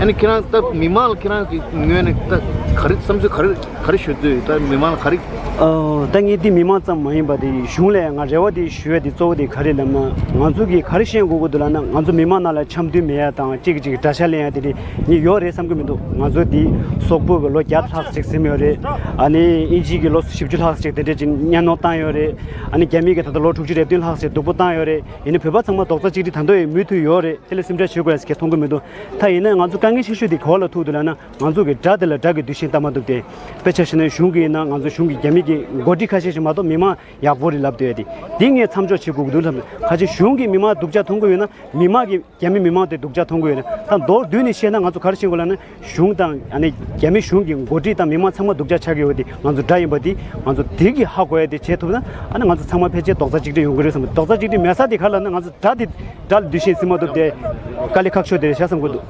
ཨ་ནི་ཁྱེད་རང་ད་མི་མང་ལ་ཁྱེད་རང་གི་ངོས་ནས་ད་ག་རེ་བསམ་ཚུལ་ག་རེ་ག་རེ་ཞུ་འདོད་ཡོད། ད་མི་མང་ལ་ག་རེ། ཨོ། ད་ངས་འདི་མི་མང་ཙམ་མ་ཡིན་པ་དེ་གཞུང་ལ་ང་རེ་བ་དེ་ཞུ་ཡ་དེ་གཙོ་བོ་དེ་ག་རེ་ལབ་ན། ང་ཚོ་གིས་ག་རེ་ཤེས་དགོས་ཀྱི་འདུག་ལབ་ན། ང་ཚོ་མི་མང་ནང་ལ་འཆམ་མཐུན་མེད་ཡ་དང་གཅིག་གིས་གཅིག་དགྲ་ཤ་ལེན་ཡ་དེ་རེད། ངས་ཡོད་རེད་བསམ་གྱི་མི་འདུག་ང་ཚོ་འདི་སོག་པོ་གི་ལོ་བརྒྱ་ལྷག་ཅིག་ཟིན་ཡོད་རེད། ཨ་ནི་དབྱིན་ཇི་གི་ལོ་བཞི་བཅུ་ལྷག་ཅིག་དེ་འདྲས་ཅིག་གཉའ་གནོན་བཏང་ཡོད་རེད། ཨ་ནི་རྒྱ་མི་གི་ད་ལྟ་ལོ་དྲུག་ཅུ་རེ་བདུན་ལྷག་ཅིག་སྡུག་པོ་བཏང་ཡོད་རེད། ཡིན་ནའི་བོད་པ་ཚང་མ་རྡོག་རྩ་གཅིག་སྒྲིལ་ད་དུང་ཡང་མུ་མཐུད་ཡོད་རེད། དེ་ལ་སེམས་ཁྲལ་བྱེད་དགོས་ཡ་ཟེར་མཁན་མཐོང་གི་མི་འདུག་ད་ཡིན་ན་ང་ཚོ་དཀའ་ངལ་ཆེ་ཤོས་དེ་ག་བ་ལ་ཐུག་འདུག་ལབ་ན། ང་ཚོ་གི་དགྲ་དེ་ལ་དགྲ་གི་འདུ་ཤེས་བཏང་མ་ཐུབ་སྟེ། དཔེ་ཆ་བཞག་ན་གཞུང་གི་ཡིན་ན་ང་ཚོ་གཞུང་གི་རྒྱ་མི་གི་འགོ་ཁྲིད་ཁ་ཤས་ཤིག་མ་གཏོགས་མི་མང་ཡག་པོ་རེད་ལབ་སྡོད་ཡ་དེ། འདི་ངས་མཚམས་འཇོག་བྱེད་དགོས་ཀྱི་འདུག་ལབ་ན། ཁ་ཅིག་གཞུང་གི་མི་མང་སྡུག་ཅག་མཐོང་གི་ཡོད་ན། མི་མང་གི་རྒྱ་མི་མི་མང་དེ་སྡུག་ཅག་མཐོང་གི་ཡོད་ན། ད་མདོར་བསྡུས་ནས་བཤད་ན་ང་ཚོ་ག་རེ་བཤད་དགོས་ལབ་ན། གཞུང་དང་ཨ་ནི་རྒྱ་མི་གཞུང་གི་འགོ་ཁྲིད་དང་མི་མང་ཚང་མ་སྡུག་ཅག་ཆགས་ཀྱི་ཡོད་དེ་ང་ཚོ་དགྲ་ཡིན་པ་དེ་ང་ཚོ་དེ་གི་ཧ་གོ་ཡ་དེ་བྱེད་ཐུབ་ན། ཨ་ནི་ང་ཚོ་ཚང་མ་ཕལ་ཆེར་རྡོག་རྩ་གཅིག་སྒྲིལ་ཡོང་གི་རེད་བསམ། རྡོག་རྩ་གཅིག་སྒྲིལ་མེད་ས་དེ་ག་ལབ་ན། ང་ཚོ་དགྲ་དེ་དགྲ་ལ་འདུ་ཤེས་ཟིན་མ་ཐུབ་དེ་དཀའ་ལས་ཁག་ཤོས་དེ་རེད་ཤག་བསམ་གྱི་འདུག་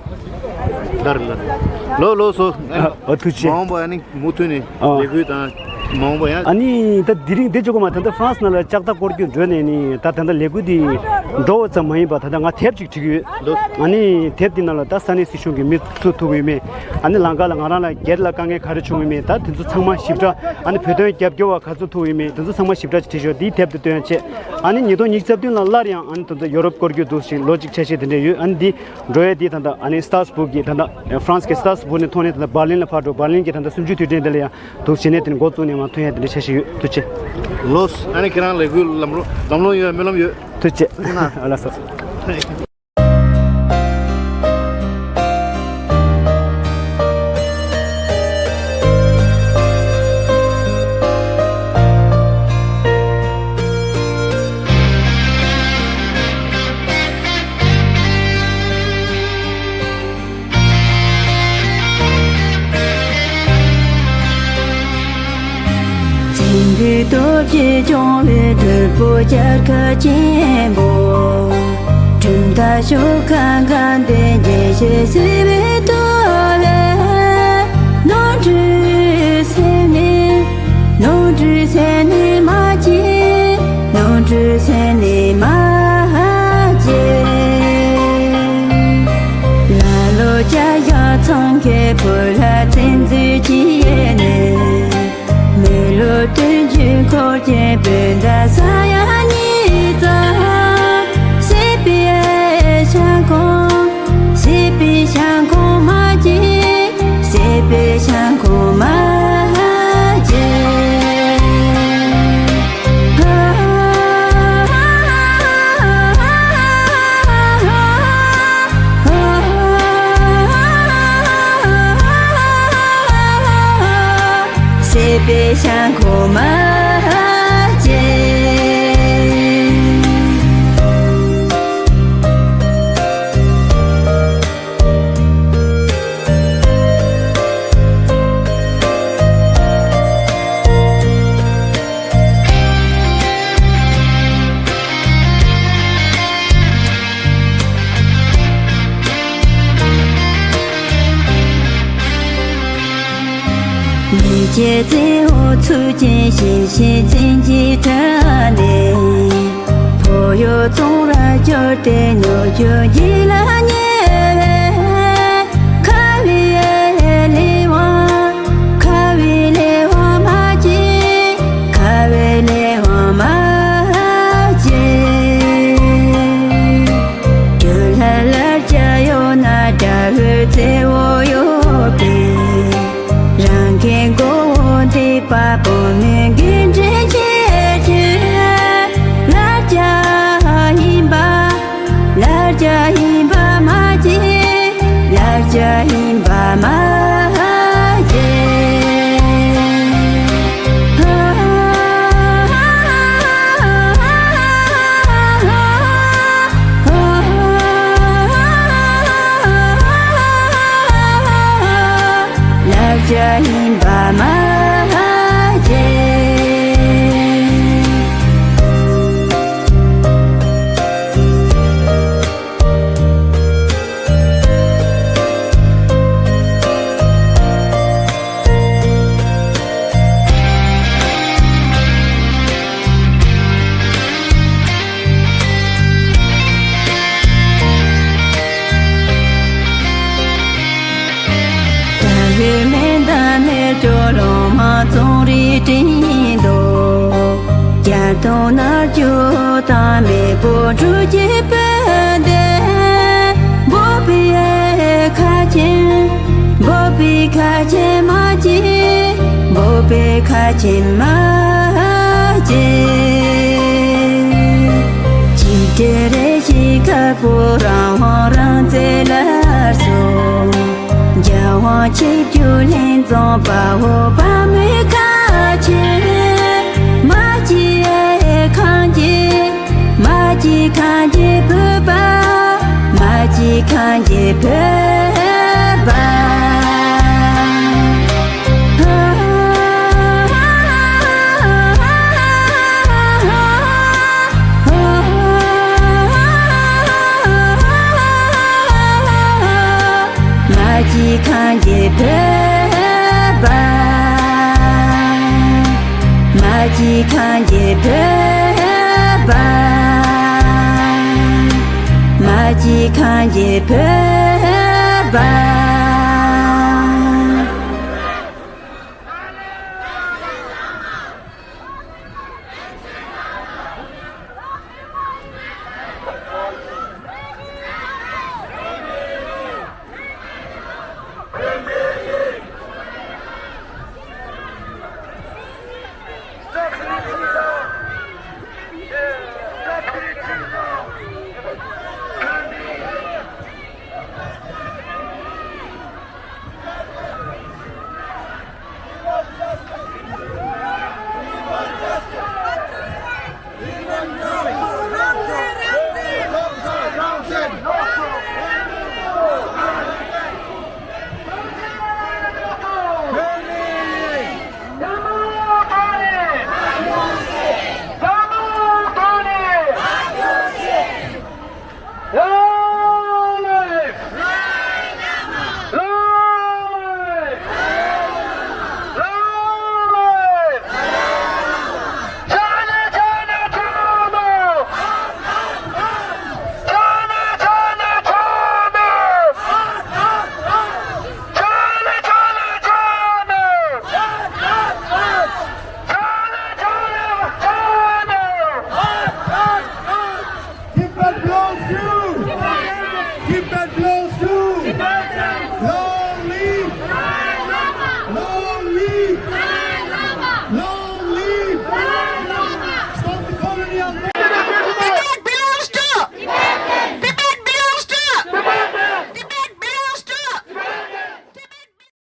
ལགས་རེད་ལགས། ལགས་ལགས་སོ། ཨ། ཨ། ཐུགས་རྗེ་ཆེ། མ་འོངས་པ་ཨ་ནི་མུ་མཐུད་ནས་ཨ། ལས་འགུལ་དང་མ་འོངས་པ་ཡང་། ཨ་ནི་ད་དེ་རིང་འདི་ཅོ་གོ་མ་ད་ལྟ་ཧྥ་རན་སི་ནང་ལ་ལྕགས་རྟ་སྐོར་རྒྱུ་འགྲོ་ནས་ནི། ད་ད་ལྟ་ལས་འགུལ་འདི་འགྲོ་བ་ཙམ་མ་ཡིན་པ་ད་ལྟ་ང་དེབ་ཅིག་བྲིས་ཡོད། ཨ་ནི་དེབ་འདི་ནང་ལ་ད་ས་གནས་སྲིད་གཞུང་གི་མི་སུ་ཐུག་ཡོད་མེད། ཨ་ནི་ལམ་ཁ་ལ་ང་རང་ལ་སྒེར་ལ་དཀའ་ངལ་ག་རེ་བྱུང་ཡོད་མེད། ད་དེ་ཚོ་ཚང་མ་ཞིབ་ཕྲ། ཨ་ནི་བོད་དོན་རྒྱབ་སྐྱོར་བ་ག་ཚོད་ཐུག་ཡོད་མེད། དེ་ཚོ་ཚང་མ་ཞིབ་ཕྲ་ཅིག་བྲིས་ཤོག་འདིའི་དེབ་འདི་སྟོན་ཡ་ཆེད། ཨ་ནི་ཉིས་སྟོང་ཉི་ཤུ་རྩ་བདུན་ལ་སླར་ཡང་ཨ་ནི་ད་ལྟ་ཡོ་རོབ་སྐོར་རྒྱུ་འདུག་ཞིང་ལོ་གཅིག་ཆ་ཤས་དེ་འདྲ་ཡོད། ཨ་ནི་འདི་འགྲོ་ཡ་འདི་ད་ལྟ་ཨ་ནི་སི་ཏྲ་སི་སྦུག་གི་ད་ལྟ་ཧྥ་རན་སི་གི་སི་ཏྲ་སི་སྦུག་ནས་ཐོན་ནས་ད་ལྟ་འབར་ལིན་ལ་ཕར་འགྲོ། འབར་ལིན་གྱི་ད་ལྟ་གསུམ་བཅུའི་དུས་དྲན་དེ་ལ་ཡང་འདུག་བྱས་ནས་དེ་ནས་འགོ་བཙུགས་ནས་མར་ཐོན་ཡ་དེ་འདྲ་ཆ་ཤས་ཡོད། ཐུགས་རྗེ་ཆེ། ལགས། ཨ་ནི་ཁྱེད་རང་ལས་འགུལ་ལམ་ལྷོང་ལམ་ལྷོང་ཡོང་བའི་སྨོན་ལམ་ཡོད། ཐུགས་རྗེ་ཆེ། ཐུགས་རྗེ་གནང་། ཨ། ལགས་སོ། བཙན་པོའི་སྟོབས་ཀྱིས་སྐྱོང་བའི་དུར་བུ་རྒྱལ་ཁབ་ཆེན་པོ། གྲུབ་མཐའ་ཤོག་ཁ་འགའ་འདི་རྒྱལ་སྲས་བསིལ་བའི་ཐོག་ལས། ནོར་འཁྲུལ་སེམས་ནི། ནོར་འཁྲུལ་སེམས་ནི་མ་སྐྱེས། ནོར་འཁྲུལ་སེམས་ནི་མ་སྐྱེས། ལ་ལོ་བརྒྱ་ཡང་ཚང་གི་བོད་ལ་བཙན་འཛུལ་གྱི་ཡེ་ནས། མི་ལོ་བདུན་ཅུ་འཁོར་གྱི་བོད་ཟླ་ས་ཡ་གཉིས་ཙམ། སྲིད་པའི་ཞིང་ཁམས། སྲིད་པའི་ཞིང་ཁམས་མ་སྐྱེས། སྲིད་པའི་ཞིང་ཁམས་མ་སྐྱེས། སྲིད་པའི་ཞིང་ཁམས་མ་སྐྱེས། མི་ རྗེ་བཙུན་འོ་ཚུལ་ཅན་ཞིང་གཤེགས་མཚན་གྱི་ཁྲི་ནས། འཕོ་ཡོ་ཙོང་ར་བཅོལ་ཏེ་མྱུར་གྱུར་གྱི་ལ་ཉེ་བའི། ཁ་བའི་ལས་དབང་། ཁ་བའི་ལས་དབང་མ་སྐྱེས། ཁ་བའི་ལས་དབང་མ་སྐྱེས། ཇོ་ལྷ་ལར་བྱ་ཡོད་ན་དགྲ་བོའི་རྩེ་བོ་ཡོད་པས། རང་གི་མགོ་བོ་འདེགས་པ་བུ་མོའི་དགེ་འདུན་གྱི་ཆོས། ལར་བྱ་ཡིན་པ། ལར་བྱ་ཡིན་པ་མ་སྐྱེས། ལར་བྱ་ཡིན་པ་མ་སྐྱེས། ལར་བྱ་ཡིན་པ་མ་སྐྱེས། ད་ལོའི་མེ་མདའ་མེ་སྒྱོགས་ལོ་མ་ཙོང་རིའི་སྤྲིན་དུ། རྒྱ་སྟོང་ནག་ཆུ་དང་མེ་ཕོ་འབྲུག་གི་དཔལ་ལྡན། འབོད་པའི་ཁ་ཆེམས། འབོད་པའི་ཁ་ཆེམས་མ་སྐྱེས། འབོད་པའི་ཁ་ཆེམས་མ་སྐྱེས། ཆིག་སྒྲིལ་རེ་ཞིག་དཀར་པོ་རང་དབང་རང་བཙན་ལ་སོགས། རྒྱལ་དབང་ཆིབས་བསྒྱུར་ལྷན་འཛོམས་དཔའ་བོ་དཔའ་མོའི་ཁ་ཆེམས། མ་སྐྱེས་ཁམས་ཀྱི། མ་སྐྱེས་ཁམས་ཀྱི་བོད་པ། མ་སྐྱེས་ཁམས་ཀྱི་བོད་པ། མ་སྐྱེས་ཁམས་ཀྱི་བོད་པ། མ་སྐྱེས་ཁམས་ཀྱི་བོད་པ། མ་སྐྱེས་ཁམས་ཀྱི་བོད་པ།